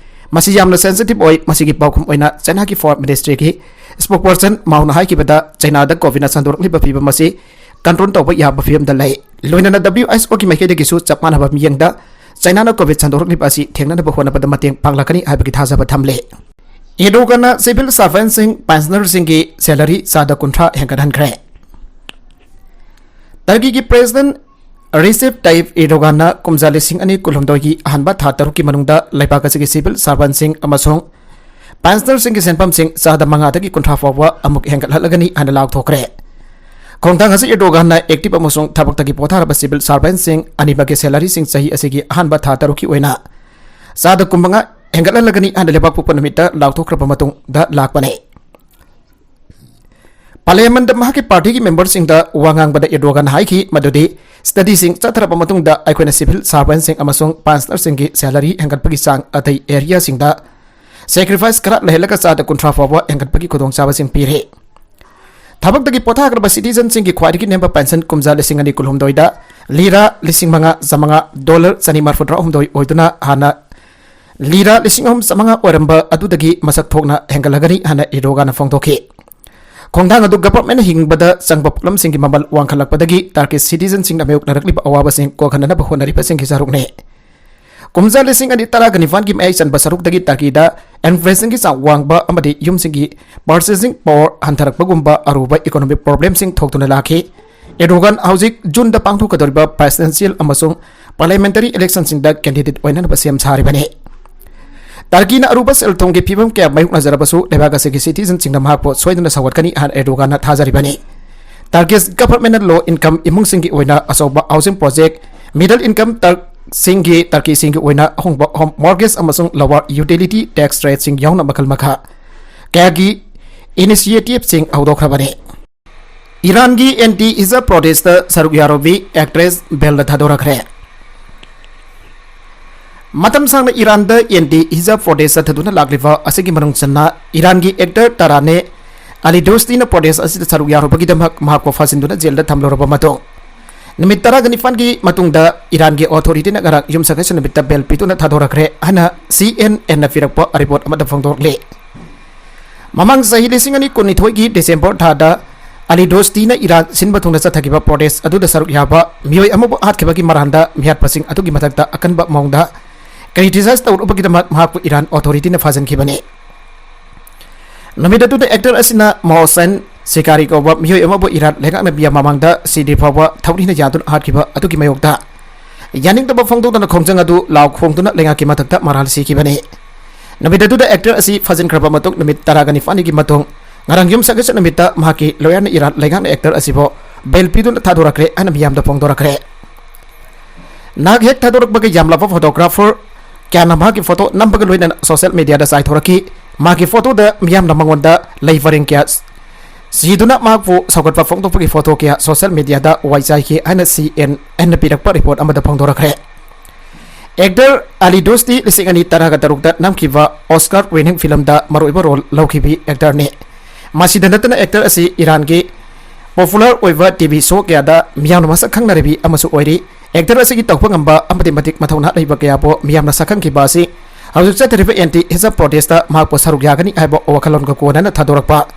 ꯃꯁꯤ ꯌꯥꯝꯅ ꯁꯦꯟꯁꯤꯇꯤꯚ ꯑꯣꯏ꯫ ꯃꯁꯤꯒꯤ ꯄꯥꯎꯈꯨꯝ ꯑꯣꯏꯅ ꯆꯥꯏꯅꯥꯒꯤ ꯐꯣꯔꯦꯟ ꯃꯤꯅꯤꯁꯇ꯭ꯔꯤꯒꯤ ꯁ꯭ꯄꯣꯛꯄꯔꯁꯟ ꯃꯥꯎꯅ ꯍꯥꯏꯈꯤꯕꯗ ꯆꯥꯏꯅꯥꯗ ꯀꯣꯚꯤꯗꯅ ꯁꯟꯗꯣꯔꯛꯂꯤꯕ ꯐꯤꯕꯝ ꯑꯁꯤ ꯀꯟꯇ꯭ꯔꯣꯜ ꯇꯧꯕ ꯌꯥꯕ ꯐꯤꯕꯝꯗ ꯂꯩ꯫ ꯂꯣꯏꯅꯅ W H O ꯒꯤ ꯃꯥꯏꯀꯩꯗꯒꯤꯁꯨ ꯆꯞ ꯃꯥꯟꯅꯕ ꯃꯤꯠꯌꯦꯡꯗ ꯆꯥꯏꯅꯥꯅ ꯀꯣꯚꯤꯗ ꯁꯟꯗꯣꯔꯛꯂꯤꯕ ꯑꯁꯤ ꯊꯦꯡꯅꯅꯕ ꯍꯣꯠꯅꯕꯗ ꯃꯇꯦꯡ ꯄꯥꯡꯂꯛꯀꯅꯤ ꯍꯥꯏꯕꯒꯤ ꯊꯥꯖꯕ ꯊꯝꯂꯤ꯫ ꯑꯦꯔꯗꯣꯒꯥꯟꯅ ꯁꯤꯚꯤꯜ ꯁꯥꯔꯚꯦꯟꯠꯁꯤꯡ, ꯄꯦꯟꯁꯅꯔꯁꯤꯡꯒꯤ ꯁꯦꯂꯔꯤ ꯆꯥꯗ ꯀꯨꯟꯊ꯭ꯔꯥ ꯍꯦꯟꯒꯠꯍꯟꯈ꯭ꯔꯦ꯫ ꯇꯔꯀꯤꯒꯤ ꯄ꯭ꯔꯦꯁꯤꯗꯦꯟꯠ ꯔꯤꯁꯦꯞ ꯇꯥꯌꯤꯞ ꯑꯦꯔꯗꯣꯒꯥꯟꯅ ꯀꯨꯝꯖꯥ ꯂꯤꯁꯤꯡ ꯑꯅꯤ ꯀꯨꯟꯍꯨꯝꯗꯣꯏꯒꯤ ꯑꯍꯥꯟꯕ ꯊꯥ ꯇꯔꯨꯛꯀꯤ ꯃꯅꯨꯡꯗ ꯂꯩꯕꯥꯛ ꯑꯁꯤꯒꯤ ꯁꯤꯚꯤꯜ ꯁꯥꯔꯚꯦꯟꯠꯁꯤꯡ ꯑꯃꯁꯨꯡ ꯄꯦꯟꯁꯅꯔꯁꯤꯡꯒꯤ ꯁꯦꯟꯐꯝꯁꯤꯡ ꯆꯥꯗ ꯃꯉꯥꯗꯒꯤ ꯀꯨꯟꯊ꯭ꯔꯥ ꯐꯥꯎꯕ ꯑꯃꯨꯛ ꯍꯦꯟꯒꯠꯍꯜꯂꯒꯅꯤ ꯍꯥꯏꯅ ꯂꯥꯎꯊꯣꯛꯈ꯭ꯔꯦ꯫ ꯈꯣꯡꯊꯥꯡ ꯑꯁꯤ ꯑꯦꯔꯗꯣꯒꯥꯟꯅ ꯑꯦꯛꯇꯤꯚ ꯑꯃꯁꯨꯡ ꯊꯕꯛꯇꯒꯤ ꯄꯣꯊꯥꯔꯕ ꯁꯤꯚꯤꯜ ꯁꯥꯔꯚꯦꯟꯠꯁꯤꯡ ꯑꯅꯤꯃꯛꯀꯤ ꯁꯦꯂꯔꯤꯁꯤꯡ ꯆꯍꯤ ꯑꯁꯤꯒꯤ ꯑꯍꯥꯟꯕ ꯊꯥ ꯇꯔꯨꯛꯀꯤ ꯑꯣꯏꯅ ꯆꯥꯗ ꯀꯨꯟꯃꯉꯥ ꯍꯦꯟꯒꯠꯍꯜꯂꯒꯅꯤ ꯍꯥꯏꯅ ꯂꯩꯕꯥꯛꯄꯣꯛꯄ ꯅꯨꯃꯤꯠꯇ ꯂꯥꯎꯊꯣꯛꯈ꯭ꯔꯕ ꯃꯇꯨꯡꯗ ꯂꯥꯛꯄꯅꯤ꯫ ꯄꯥꯔꯂꯤꯌꯥꯃꯦꯟꯠꯇ ꯃꯍꯥꯛꯀꯤ ꯄꯥꯔꯇꯤꯒꯤ ꯃꯦꯝꯕꯔꯁꯤꯡꯗ ꯋꯥ ꯉꯥꯡꯕꯗ ꯑꯦꯔꯗꯣꯒꯥꯟ ꯍꯥꯏꯈꯤ ꯃꯗꯨꯗꯤ ꯁ꯭ꯇꯗꯤꯁꯤꯡ ꯆꯠꯊꯔꯕ ꯃꯇꯨꯡꯗ ꯑꯩꯈꯣꯏꯅ ꯁꯤꯚꯤꯜ ꯁꯥꯔꯚꯦꯟꯠꯁꯤꯡ ꯑꯃꯁꯨꯡ ꯄꯦꯟꯁꯅꯔꯁꯤꯡꯒꯤ ꯁꯦꯂꯔꯤ ꯍꯦꯟꯒꯠꯄꯒꯤ ꯆꯥꯡ ꯑꯇꯩ ꯑꯦꯔꯤꯌꯥꯁꯤꯡꯗ ꯁꯦꯀ꯭ꯔꯤꯐꯥꯏꯁ ꯈꯔ ꯂꯩꯍꯜꯂꯒ ꯆꯥꯗ ꯀꯨꯟꯊ꯭ꯔꯥ ꯐꯥꯎꯕ ꯍꯦꯟꯒꯠꯄꯒꯤ ꯈꯨꯗꯣꯡꯆꯥꯕꯁꯤꯡ ꯄꯤꯔꯤ꯫ ꯊꯕꯛꯇꯒꯤ ꯄꯣꯊꯥꯈ꯭ꯔꯕ ꯁꯤꯇꯤꯖꯟꯁꯤꯡꯒꯤ ꯈ꯭ꯋꯥꯏꯗꯒꯤ ꯅꯦꯝꯕ ꯄꯦꯟꯁꯟ ꯀꯨꯝꯖꯥ ꯂꯤꯁꯤꯡ ꯑꯅꯤ ꯀꯨꯟꯍꯨꯝꯗꯣꯏꯗ ꯂꯤꯔꯥ ꯂꯤꯁꯤꯡ ꯃꯉꯥ ꯆꯥꯃꯉꯥ, ꯗꯣꯂꯔ ꯆꯅꯤ ꯃꯔꯤꯐꯨꯇꯔꯥꯍꯨꯝꯗꯣꯏ ꯑꯣꯏꯗꯨꯅ ꯍꯥꯟꯅ ꯂꯤꯔꯥ ꯂꯤꯁꯤꯡ ꯑꯍꯨꯝ ꯆꯥꯃꯉꯥ ꯑꯣꯏꯔꯝꯕ ꯑꯗꯨꯗꯒꯤ ꯃꯁꯛ ꯊꯣꯛꯅ ꯍꯦꯟꯒꯠꯂꯒꯅꯤ ꯍꯥꯏꯅ ꯑꯦꯔꯗꯣꯒꯥꯟꯅ ꯐꯣꯡꯗꯣꯛꯈꯤ꯫ ꯈꯣꯡꯊꯥꯡ ꯑꯗꯨ ꯒꯚꯔꯟꯃꯦꯟꯠꯅ ꯍꯤꯡꯕꯗ ꯆꯪꯕ ꯄꯣꯠꯂꯝꯁꯤꯡꯒꯤ ꯃꯃꯜ ꯋꯥꯡꯈꯠꯂꯛꯄꯗꯒꯤ ꯇꯔꯀꯤꯁ ꯁꯤꯇꯤꯖꯟꯁꯤꯡꯅ ꯃꯥꯌꯣꯛꯅꯔꯛꯂꯤꯕ ꯑꯋꯥꯕꯁꯤꯡ ꯀꯣꯛꯍꯟꯅꯅꯕ ꯍꯣꯠꯅꯔꯤꯕꯁꯤꯡꯒꯤ ꯁꯔꯨꯛꯅꯤ꯫ ꯀꯨꯝꯖꯥ ꯂꯤꯁꯤꯡ ꯑꯅꯤ ꯇꯔꯥꯒ ꯅꯤꯄꯥꯟꯒꯤ ꯃꯌꯥꯏ ꯆꯟꯕ ꯁꯔꯨꯛꯇꯒꯤ ꯇꯔꯀꯤꯗ ꯏꯟꯐ꯭ꯂꯦꯁꯟꯒꯤ ꯆꯥꯡ ꯋꯥꯡꯕ ꯑꯃꯗꯤ ꯌꯨꯝꯁꯤꯡꯒꯤ ꯄꯔꯆꯦꯁꯤꯡ ꯄꯥꯋꯔ ꯍꯟꯊꯔꯛꯄꯒꯨꯝꯕ ꯑꯔꯨꯕ ꯏꯀꯣꯅꯣꯃꯤꯛ ꯄ꯭ꯔꯣꯕ꯭ꯂꯦꯝꯁꯤꯡ ꯊꯣꯛꯇꯨꯅ ꯂꯥꯛꯈꯤ꯫ ꯑꯦꯔꯗꯣꯒꯥꯟ ꯍꯧꯖꯤꯛ ꯖꯨꯟꯗ ꯄꯥꯡꯊꯣꯛꯀꯗꯧꯔꯤꯕ ꯄ꯭ꯔꯦꯁꯤꯗꯦꯟꯁꯤꯌꯦꯜ ꯑꯃꯁꯨꯡ ꯄꯥꯔꯂꯤꯌꯥꯃꯦꯟꯇꯔꯤ ꯏꯂꯦꯛꯁꯟꯁꯤꯡꯗ ꯀꯦꯟꯗꯤꯗꯦꯠ ꯑꯣꯏꯅꯅꯕ ꯁꯦꯝ ꯁꯥꯔꯤꯕꯅꯤ꯫ ꯇꯔꯀꯤꯅ ꯑꯔꯨꯕ ꯁꯦꯜ ꯊꯨꯝꯒꯤ ꯐꯤꯕꯝ ꯀꯌꯥ ꯃꯥꯌꯣꯛꯅꯖꯔꯕꯁꯨ ꯂꯩꯕꯥꯛ ꯑꯁꯤꯒꯤ ꯁꯤꯇꯤꯖꯟꯁꯤꯡꯅ ꯃꯍꯥꯛꯄꯨ ꯁꯣꯏꯗꯅ ꯁꯧꯒꯠꯀꯅꯤ ꯍꯥꯏꯅ ꯑꯦꯔꯗꯣꯒꯥꯟꯅ ꯊꯥꯖꯔꯤꯕꯅꯤ꯫ ꯇꯔꯀꯤꯁ ꯒꯚꯔꯟꯃꯦꯟꯠꯅ ꯂꯣ ꯏꯟꯀꯝ ꯏꯃꯨꯡꯁꯤꯡꯒꯤ ꯑꯣꯏꯅ ꯑꯆꯧꯕ ꯍꯥꯎꯁꯤꯡ ꯄ꯭ꯔꯣꯖꯦꯛ, ꯃꯤꯗꯜ ꯏꯟꯀꯝ ꯇꯔꯛꯁꯤꯡꯒꯤ, ꯇꯔꯀꯤꯁꯤꯡꯒꯤ ꯑꯣꯏꯅ ꯑꯍꯣꯡꯕ ꯍꯣꯝ ꯃꯣꯔꯒꯦꯖ ꯑꯃꯁꯨꯡ ꯂꯣꯋꯔ ꯌꯨꯇꯤꯂꯤꯇꯤ ꯇꯦꯛꯁ ꯔꯦꯠꯁꯤꯡ ꯌꯥꯎꯅ ꯃꯈꯜ ꯃꯈꯥ ꯀꯌꯥꯒꯤ ꯏꯅꯤꯁꯤꯌꯦꯇꯤꯚꯁꯤꯡ ꯍꯧꯗꯣꯛꯈ꯭ꯔꯕꯅꯤ꯫ ꯏꯔꯥꯟꯒꯤ ꯑꯦꯟꯇꯤ ꯍꯤꯖꯥꯕ ꯄ꯭ꯔꯣꯇꯦꯁꯇ ꯁꯔꯨꯛ ꯌꯥꯔꯨꯕꯤ ꯑꯦꯛꯇ꯭ꯔꯦꯁ ꯕꯦꯜꯗ ꯊꯥꯗꯣꯔꯛꯈ꯭ꯔꯦ꯫ ꯃꯇꯝ ꯁꯥꯡꯅ ꯏꯔꯥꯟꯗ ꯑꯦꯟꯇꯤ ꯍꯤꯖꯥꯕ ꯄ꯭ꯔꯣꯇꯦꯁ ꯆꯠꯊꯗꯨꯅ ꯂꯥꯛꯂꯤꯕ ꯑꯁꯤꯒꯤ ꯃꯅꯨꯡ ꯆꯟꯅ ꯏꯔꯥꯟꯒꯤ ꯑꯦꯛꯇꯔ ꯇꯔꯥꯅꯦ ꯑꯂꯤ ꯗꯣꯁꯇꯤꯅ ꯄ꯭ꯔꯣꯇꯦꯁ ꯑꯁꯤꯗ ꯁꯔꯨꯛ ꯌꯥꯔꯨꯕꯒꯤꯗꯃꯛ ꯃꯍꯥꯛꯄꯨ ꯐꯥꯖꯤꯟꯗꯨꯅ ꯖꯦꯜꯗ ꯊꯝꯂꯨꯔꯕ ꯃꯇꯨꯡ, ꯅꯨꯃꯤꯠ ꯇꯔꯥꯒ ꯅꯤꯄꯥꯟꯒꯤ ꯃꯇꯨꯡꯗ ꯏꯔꯥꯟꯒꯤ ꯑꯣꯊꯣꯔꯤꯇꯤꯅ ꯉꯔꯥꯡ ꯌꯨꯝꯁꯀꯩꯁ ꯅꯨꯃꯤꯠꯇ ꯕꯦꯜ ꯄꯤꯗꯨꯅ ꯊꯥꯗꯣꯔꯛꯈ꯭ꯔꯦ ꯍꯥꯏꯅ ꯁꯤ ꯑꯦꯟ ꯑꯦꯟꯅ ꯄꯤꯔꯛꯄ ꯔꯤꯄꯣꯔꯠ ꯑꯃꯗ ꯐꯣꯡꯗꯣꯔꯛꯂꯤ꯫ ꯃꯃꯥꯡ ꯆꯍꯤ ꯂꯤꯁꯤꯡ ꯑꯅꯤ ꯀꯨꯟꯅꯤꯊꯣꯏꯒꯤ ꯗꯤꯁꯦꯝꯕꯔ ꯊꯥꯗ ꯑꯂꯤ ꯗꯣꯁꯇꯤꯅ ꯏꯔꯥꯟ ꯁꯤꯟꯕ ꯊꯨꯡꯅ ꯆꯠꯊꯈꯤꯕ ꯄ꯭ꯔꯣꯇꯦꯁ ꯑꯗꯨꯗ ꯁꯔꯨꯛ ꯌꯥꯕ ꯃꯤꯑꯣꯏ ꯑꯃꯕꯨ ꯍꯥꯠꯈꯤꯕꯒꯤ ꯃꯔꯥꯟꯗ ꯃꯤꯍꯥꯠꯄꯁꯤꯡ ꯑꯗꯨꯒꯤ ꯃꯊꯛꯇ ꯑꯀꯟꯕ ꯃꯑꯣꯡꯗ ꯀ꯭ꯔꯤꯇꯤꯁꯥꯏꯖ ꯇꯧꯔꯨꯕꯒꯤꯗꯃꯛ ꯃꯍꯥꯛꯄꯨ ꯏꯔꯥꯟ ꯑꯣꯊꯣꯔꯤꯇꯤꯅ ꯐꯥꯖꯤꯟꯈꯤꯕꯅꯤ꯫ ꯅꯨꯃꯤꯠ ꯑꯗꯨꯗ ꯑꯦꯛꯇꯔ ꯑꯁꯤꯅ ꯃꯣꯍꯁꯦꯟ ꯁꯤꯀꯥꯔꯤ ꯀꯧꯕ ꯃꯤꯑꯣꯏ ꯑꯃꯕꯨ ꯏꯔꯥꯟ ꯂꯩꯉꯥꯛꯅ ꯃꯤꯌꯥꯝ ꯃꯃꯥꯡꯗ ꯁꯤꯗ꯭ꯔꯤ ꯐꯥꯎꯕ ꯊꯧꯔꯤꯅ ꯌꯥꯟꯗꯨꯅ ꯍꯥꯠꯈꯤꯕ ꯑꯗꯨꯒꯤ ꯃꯥꯌꯣꯛꯇ ꯌꯥꯅꯤꯡꯗꯕ ꯐꯣꯡꯗꯣꯛꯇꯨꯅ ꯈꯣꯡꯖꯪ ꯑꯗꯨ ꯂꯥꯎ ꯈꯣꯡꯗꯨꯅ ꯂꯩꯉꯥꯛꯀꯤ ꯃꯊꯛꯇ ꯃꯔꯥꯜ ꯁꯤꯈꯤꯕꯅꯤ꯫ ꯅꯨꯃꯤꯠ ꯑꯗꯨꯗ ꯑꯦꯛꯇꯔ ꯑꯁꯤ ꯐꯥꯖꯤꯟꯈ꯭ꯔꯕ ꯃꯇꯨꯡ ꯅꯨꯃꯤꯠ ꯇꯔꯥꯒ ꯅꯤꯄꯥꯟꯒꯤ ꯃꯇꯨꯡ ꯉꯔꯥꯡ ꯌꯨꯝꯁꯀꯩꯁ ꯅꯨꯃꯤꯠꯇ ꯃꯍꯥꯛꯀꯤ ꯂꯣꯌꯔꯅ ꯏꯔꯥꯟ ꯂꯩꯉꯥꯛꯅ ꯑꯦꯛꯇꯔ ꯑꯁꯤꯕꯨ ꯕꯦꯜ ꯄꯤꯗꯨꯅ ꯊꯥꯗꯣꯔꯛꯈ꯭ꯔꯦ ꯍꯥꯏꯅ ꯃꯤꯌꯥꯝꯗ ꯐꯣꯡꯗꯣꯔꯛꯈ꯭ꯔꯦ꯫ ꯅꯍꯥꯛ ꯍꯦꯛ ꯊꯥꯗꯣꯔꯛꯄꯒ ꯌꯥꯝꯂꯕ ꯐꯣꯇꯣꯒ꯭ꯔꯥꯐꯔ ꯀꯌꯥꯅ ꯃꯍꯥꯛꯀꯤ ꯐꯣꯇꯣ ꯅꯝꯕꯒ ꯂꯣꯏꯅꯅ ꯁꯣꯁꯤꯌꯦꯜ ꯃꯤꯗꯤꯌꯥꯗ ꯆꯥꯏꯊꯣꯔꯛꯈꯤ꯫ ꯃꯍꯥꯛꯀꯤ ꯐꯣꯇꯣꯗ ꯃꯤꯌꯥꯝꯅ ꯃꯉꯣꯟꯗ ꯂꯩ ꯄꯔꯦꯡ ꯀꯌꯥ ꯁꯤꯗꯨꯅ ꯃꯍꯥꯛꯄꯨ ꯁꯧꯒꯠꯄ ꯐꯣꯡꯗꯣꯛꯄꯒꯤ ꯐꯣꯇꯣ ꯀꯌꯥ ꯁꯣꯁꯤꯌꯦꯜ ꯃꯤꯗꯤꯌꯥꯗ ꯋꯥꯏꯆꯥꯏꯈꯤ ꯍꯥꯏꯅ ꯁꯤ ꯑꯦꯟ ꯑꯦꯟꯅ ꯄꯤꯔꯛꯄ ꯔꯤꯄꯣꯔꯠ ꯑꯃꯗ ꯐꯣꯡꯗꯣꯔꯛꯈ꯭ꯔꯦ꯫ ꯑꯦꯛꯇꯔ ꯑꯂꯤ ꯗꯣꯁꯇꯤ ꯂꯤꯁꯤꯡ ꯑꯅꯤ ꯇꯔꯥꯒ ꯇꯔꯨꯛꯇ ꯅꯝꯈꯤꯕ ꯑꯣꯁꯀꯥꯔ ꯋꯤꯅꯤꯡ ꯐꯤꯂꯝꯗ ꯃꯔꯨꯑꯣꯏꯕ ꯔꯣꯜ ꯂꯧꯈꯤꯕꯤ ꯑꯦꯛꯇꯔꯅꯤ꯫ ꯃꯁꯤꯗ ꯅꯠꯇꯅ ꯑꯦꯛꯇꯔ ꯑꯁꯤ ꯏꯔꯥꯟꯒꯤ ꯄꯣꯄꯨꯂꯔ ꯑꯣꯏꯕ ꯇꯤ ꯚꯤ ꯁꯣ ꯀꯌꯥꯗ ꯃꯤꯌꯥꯝꯅ ꯃꯁꯛ ꯈꯪꯅꯔꯕꯤ ꯑꯃꯁꯨ ꯑꯣꯏꯔꯤ꯫ ꯑꯦꯛꯇꯔ ꯑꯁꯤꯒꯤ ꯇꯧꯕ ꯉꯝꯕ ꯑꯃꯗꯤ ꯃꯇꯤꯛ ꯃꯊꯧꯅꯥ ꯂꯩꯕ ꯀꯌꯥꯕꯨ ꯃꯤꯌꯥꯝꯅ ꯁꯛꯈꯪꯈꯤꯕ ꯑꯁꯤ ꯍꯧꯖꯤꯛ ꯆꯠꯊꯔꯤꯕ ꯑꯦꯟꯇꯤ ꯍꯤꯖꯥꯕ ꯄ꯭ꯔꯣꯇꯦꯁꯇ ꯃꯍꯥꯛꯄꯨ ꯁꯔꯨꯛ ꯌꯥꯒꯅꯤ ꯍꯥꯏꯕ ꯋꯥꯈꯜꯂꯣꯟꯒ ꯀꯣꯟꯅꯅ ꯊꯥꯗꯣꯔꯛꯄ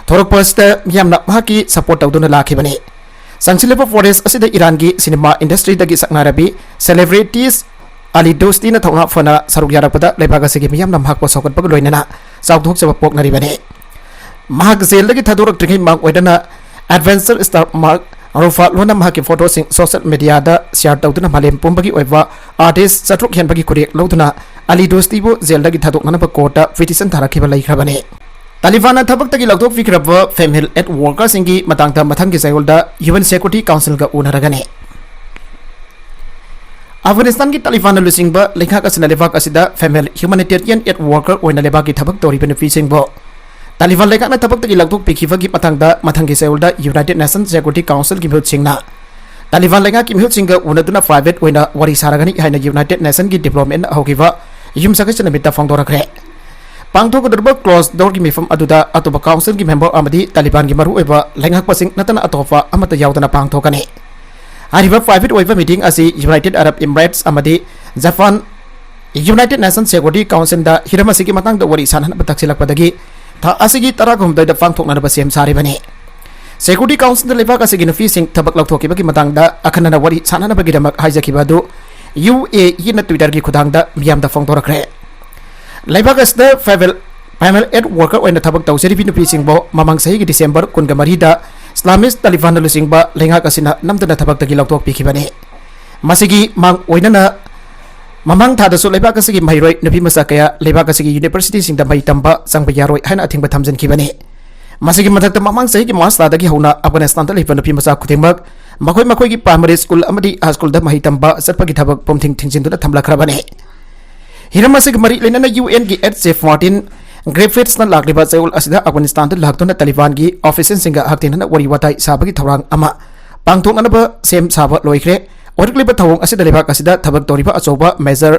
ꯊꯣꯔꯛꯄ ꯑꯁꯤꯗ ꯃꯤꯌꯥꯝꯅ ꯃꯍꯥꯛꯀꯤ ꯁꯄꯣꯔꯠ ꯇꯧꯗꯨꯅ ꯂꯥꯛꯈꯤꯕꯅꯤ꯫ ꯆꯪꯁꯤꯜꯂꯤꯕ ꯐꯣꯔꯦꯁ ꯑꯁꯤꯗ ꯏꯔꯥꯟꯒꯤ ꯁꯤꯅꯦꯃꯥ ꯏꯟꯗꯁꯇ꯭ꯔꯤꯗꯒꯤ ꯁꯛꯅꯥꯏꯔꯕꯤ ꯁꯦꯂꯦꯕ꯭ꯔꯤꯇꯤꯁ ꯑꯂꯤ ꯗꯣꯁꯇꯤꯅ ꯊꯧꯅꯥ ꯐꯅ ꯁꯔꯨꯛ ꯌꯥꯔꯛꯄꯗ ꯂꯩꯕꯥꯛ ꯑꯁꯤꯒꯤ ꯃꯤꯌꯥꯝꯅ ꯃꯍꯥꯛꯄꯨ ꯁꯧꯒꯠꯄꯒ ꯂꯣꯏꯅꯅ ꯆꯥꯎꯊꯣꯛꯆꯕ ꯄꯣꯛꯅꯔꯤꯕꯅꯤ꯫ ꯃꯍꯥꯛ ꯖꯦꯜꯗꯒꯤ ꯊꯥꯗꯣꯔꯛꯇ꯭ꯔꯤꯉꯩ ꯃꯃꯥꯡ ꯑꯣꯏꯗꯅ ꯑꯦꯗꯚꯦꯟꯆꯔ ꯁ꯭ꯇꯥꯔ ꯃꯥꯔꯛ ꯔꯨꯐꯥꯂꯣꯅ ꯃꯍꯥꯛꯀꯤ ꯐꯣꯇꯣꯁꯤꯡ ꯁꯣꯁꯤꯌꯦꯜ ꯃꯤꯗꯤꯌꯥꯗ ꯁꯤꯌꯥꯔ ꯇꯧꯗꯨꯅ ꯃꯥꯂꯦꯝ ꯄꯨꯝꯕꯒꯤ ꯑꯣꯏꯕ ꯑꯥꯔꯇꯤꯁ꯭ꯠ ꯆꯥꯇ꯭ꯔꯨꯛ ꯍꯦꯟꯕꯒꯤ ꯈꯨꯠꯌꯦꯛ ꯂꯧꯗꯨꯅ ꯑꯂꯤ ꯗꯣꯁꯇꯤꯕꯨ ꯖꯦꯜꯗꯒꯤ ꯊꯥꯗꯣꯛꯅꯅꯕ ꯀꯣꯔꯠꯇ ꯄꯤꯇꯤꯁꯟ ꯊꯥꯔꯛꯈꯤꯕ ꯂꯩꯈ꯭ꯔꯕꯅꯤ꯫ ꯇꯥꯂꯤꯕꯥꯟꯅ ꯊꯕꯛꯇꯒꯤ ꯂꯧꯊꯣꯛꯄꯤꯈ꯭ꯔꯕ ꯐꯦꯃꯤꯂꯤ ꯑꯦꯗ ꯋꯥꯔꯀꯔꯁꯤꯡꯒꯤ ꯃꯇꯥꯡꯗ ꯃꯊꯪꯒꯤ ꯆꯌꯣꯜꯗ ꯌꯨ ꯑꯦꯟ ꯁꯦꯀ꯭ꯌꯨꯔꯤꯇꯤ ꯀꯥꯎꯟꯁꯤꯜꯒ ꯎꯅꯔꯒꯅꯤ꯫ ꯑꯐꯒꯥꯅꯤꯁꯇꯥꯟꯒꯤ ꯇꯥꯂꯤꯕꯥꯟꯅ ꯂꯨꯆꯤꯡꯕ ꯂꯩꯉꯥꯛ ꯑꯁꯤꯅ ꯂꯩꯕꯥꯛ ꯑꯁꯤꯗ ꯐꯦꯃꯤꯂꯤ ꯍ꯭ꯌꯨꯃꯥꯅꯤꯇꯦꯔꯤꯌꯟ ꯑꯦꯗ ꯋꯥꯔꯀꯔ ꯑꯣꯏꯅ ꯂꯩꯕꯥꯛꯀꯤ ꯊꯕꯛ ꯇꯧꯔꯤꯕ ꯅꯨꯄꯤꯁꯤꯡꯕꯨ ꯇꯥꯂꯤꯕꯥꯟ ꯂꯩꯉꯥꯛꯅ ꯊꯕꯛꯇꯒꯤ ꯂꯧꯊꯣꯛꯄꯤꯈꯤꯕꯒꯤ ꯃꯇꯥꯡꯗ ꯃꯊꯪꯒꯤ ꯆꯌꯣꯜꯗ ꯌꯨꯅꯥꯏꯇꯦꯗ ꯅꯦꯁꯟ ꯁꯦꯀ꯭ꯌꯨꯔꯤꯇꯤ ꯀꯥꯎꯟꯁꯤꯜꯒꯤ ꯃꯤꯍꯨꯠꯁꯤꯡꯅ ꯇꯥꯂꯤꯕꯥꯟ ꯂꯩꯉꯥꯛꯀꯤ ꯃꯤꯍꯨꯠꯁꯤꯡꯒ ꯎꯅꯗꯨꯅ ꯄ꯭ꯔꯥꯏꯚꯦꯠ ꯑꯣꯏꯅ ꯋꯥꯔꯤ ꯁꯥꯔꯒꯅꯤ ꯍꯥꯏꯅ ꯌꯨꯅꯥꯏꯇꯦꯗ ꯅꯦꯁꯟꯒꯤ ꯗꯤꯄꯥꯔꯠꯃꯦꯟꯅ ꯍꯧꯈꯤꯕ ꯌꯨꯝꯁꯀꯩꯁ ꯅꯨꯃꯤꯠꯇ ꯐꯣꯡꯗꯣꯔꯛꯈ꯭ꯔꯦ꯫ ꯄꯥꯡꯊꯣꯛꯀꯗꯧꯔꯤꯕ ꯀ꯭ꯂꯣꯖ ꯗꯣꯔꯒꯤ ꯃꯤꯐꯝ ꯑꯗꯨꯗ ꯑꯇꯣꯞꯄ ꯀꯥꯎꯟꯁꯤꯜꯒꯤ ꯃꯦꯝꯕꯔ ꯑꯃꯗꯤ ꯇꯥꯂꯤꯕꯥꯟꯒꯤ ꯃꯔꯨꯑꯣꯏꯕ ꯂꯩꯉꯥꯛꯄꯁꯤꯡ ꯅꯠꯇꯅ ꯑꯇꯣꯞꯄ ꯑꯃꯠꯇ ꯌꯥꯎꯗꯅ ꯄꯥꯡꯊꯣꯛꯀꯅꯤ꯫ ꯍꯥꯏꯔꯤꯕ ꯄ꯭ꯔꯥꯏꯚꯦꯠ ꯑꯣꯏꯕ ꯃꯤꯇꯤꯡ ꯑꯁꯤ ꯌꯨꯅꯥꯏꯇꯦꯗ ꯑꯔꯕ ꯏꯃꯤꯔꯦꯠꯁ ꯑꯃꯗꯤ ꯖꯄꯥꯟ ꯌꯨꯅꯥꯏꯇꯦꯗ ꯅꯦꯁꯟ ꯁꯦꯀ꯭ꯌꯨꯔꯤꯇꯤ ꯀꯥꯎꯟꯁꯤꯜꯗ ꯍꯤꯔꯝ ꯑꯁꯤꯒꯤ ꯃꯇꯥꯡꯗ ꯋꯥꯔꯤ ꯁꯥꯅꯅꯕ ꯇꯛꯁꯤꯜꯂꯛꯄꯗꯒꯤ ꯊꯥ ꯑꯁꯤꯒꯤ ꯇꯔꯥꯍꯨꯝꯗꯣꯏꯗ ꯄꯥꯡꯊꯣꯛꯅꯅꯕ ꯁꯦꯝ ꯁꯥꯔꯤꯕꯅꯤ꯫ ꯁꯦꯀ꯭ꯌꯨꯔꯤꯇꯤ ꯀꯥꯎꯟꯁꯤꯜꯗ ꯂꯩꯕꯥꯛ ꯑꯁꯤꯒꯤ ꯅꯨꯄꯤꯁꯤꯡ ꯊꯕꯛ ꯂꯧꯊꯣꯛꯈꯤꯕꯒꯤ ꯃꯇꯥꯡꯗ ꯑꯈꯟꯅꯅ ꯋꯥꯔꯤ ꯁꯥꯅꯅꯕꯒꯤꯗꯃꯛ ꯍꯥꯏꯖꯈꯤꯕ ꯑꯗꯨ ꯌꯨ ꯑꯦ ꯏꯅ ꯇ꯭ꯋꯤꯇꯔꯒꯤ ꯈꯨꯠꯊꯥꯡꯗ ꯃꯤꯌꯥꯝꯗ ꯐꯣꯡꯗꯣꯔꯛꯈ꯭ꯔꯦ꯫ ꯂꯩꯕꯥꯛ ꯑꯁꯤꯗ ꯐꯦꯃꯤꯂꯤ ꯑꯦꯗ ꯋꯥꯔꯀꯔ ꯑꯣꯏꯅ ꯊꯕꯛ ꯇꯧꯖꯔꯤꯕꯤ ꯅꯨꯄꯤꯁꯤꯡꯕꯨ ꯃꯃꯥꯡ ꯆꯍꯤꯒꯤ ꯗꯤꯁꯦꯝꯕꯔ ꯀꯨꯟꯒ ꯃꯔꯤꯗ ꯏꯁꯂꯥꯃꯤꯁ꯭ꯠ ꯇꯥꯂꯤꯕꯥꯟꯅ ꯂꯨꯆꯤꯡꯕ ꯂꯩꯉꯥꯛ ꯑꯁꯤꯅ ꯅꯝꯗꯅ ꯊꯕꯛꯇꯒꯤ ꯂꯧꯊꯣꯛꯄꯤꯈꯤꯕꯅꯤ꯫ ꯃꯁꯤꯒꯤ ꯃꯥꯡ ꯑꯣꯏꯅꯅ ꯃꯃꯥꯡ ꯊꯥꯗꯁꯨ ꯂꯩꯕꯥꯛ ꯑꯁꯤꯒꯤ ꯃꯍꯩꯔꯣꯏ ꯅꯨꯄꯤ ꯃꯆꯥ ꯀꯌꯥ ꯂꯩꯕꯥꯛ ꯑꯁꯤꯒꯤ ꯌꯨꯅꯤꯚꯔꯁꯤꯇꯤꯁꯤꯡꯗ ꯃꯍꯩ ꯇꯝꯕ ꯆꯪꯕ ꯌꯥꯔꯣꯏ ꯍꯥꯏꯅ ꯑꯊꯤꯡꯕ ꯊꯝꯖꯤꯟꯈꯤꯕꯅꯤ꯫ ꯃꯁꯤꯒꯤ ꯃꯊꯛꯇ ꯃꯃꯥꯡ ꯆꯍꯤꯒꯤ ꯃꯥꯔꯆ ꯊꯥꯗꯒꯤ ꯍꯧꯅ ꯑꯐꯒꯥꯅꯤꯁꯇꯥꯟꯗ ꯂꯩꯕ ꯅꯨꯄꯤ ꯃꯆꯥ ꯈꯨꯗꯤꯡꯃꯛ ꯃꯈꯣꯏ ꯃꯈꯣꯏꯒꯤ ꯄ꯭ꯔꯥꯏꯃꯥꯔꯤ ꯁ꯭ꯀꯨꯜ ꯑꯃꯗꯤ ꯍꯥꯏ ꯁ꯭ꯀꯨꯜꯗ ꯃꯍꯩ ꯇꯝꯕ ꯆꯠꯄꯒꯤ ꯊꯕꯛ ꯄꯨꯝꯊꯤꯡ ꯊꯤꯡꯖꯤꯟꯗꯨꯅ ꯊꯝꯂꯛꯈ꯭ꯔꯕꯅꯤ꯫ ꯍꯤꯔꯝ ꯑꯁꯤꯒ ꯃꯔꯤ ꯂꯩꯅꯅ ꯌꯨ ꯑꯦꯟꯒꯤ ꯑꯦꯗ ꯆꯤꯐ ꯃꯥꯔꯇꯤꯟ ꯒ꯭ꯔꯤꯐꯤꯊꯁꯅ ꯂꯥꯛꯂꯤꯕ ꯆꯌꯣꯜ ꯑꯁꯤꯗ ꯑꯐꯒꯥꯅꯤꯁꯇꯥꯟꯗ ꯂꯥꯛꯇꯨꯅ ꯇꯥꯂꯤꯕꯥꯟꯒꯤ ꯑꯣꯐꯤꯁꯤꯌꯦꯜꯁꯤꯡꯒ ꯍꯛꯊꯦꯡꯅꯅ ꯋꯥꯔꯤ ꯋꯥꯇꯥꯏ ꯁꯥꯕꯒꯤ ꯊꯧꯔꯥꯡ ꯑꯃ ꯄꯥꯡꯊꯣꯛꯅꯅꯕ ꯁꯦꯝ ꯁꯥꯕ ꯂꯣꯏꯈ꯭ꯔꯦ꯫ ꯑꯣꯏꯔꯛꯂꯤꯕ ꯊꯧꯑꯣꯡ ꯑꯁꯤꯗ ꯂꯩꯕꯥꯛ ꯑꯁꯤꯗ ꯊꯕꯛ ꯇꯧꯔꯤꯕ ꯑꯆꯧꯕ ꯃꯦꯖꯔ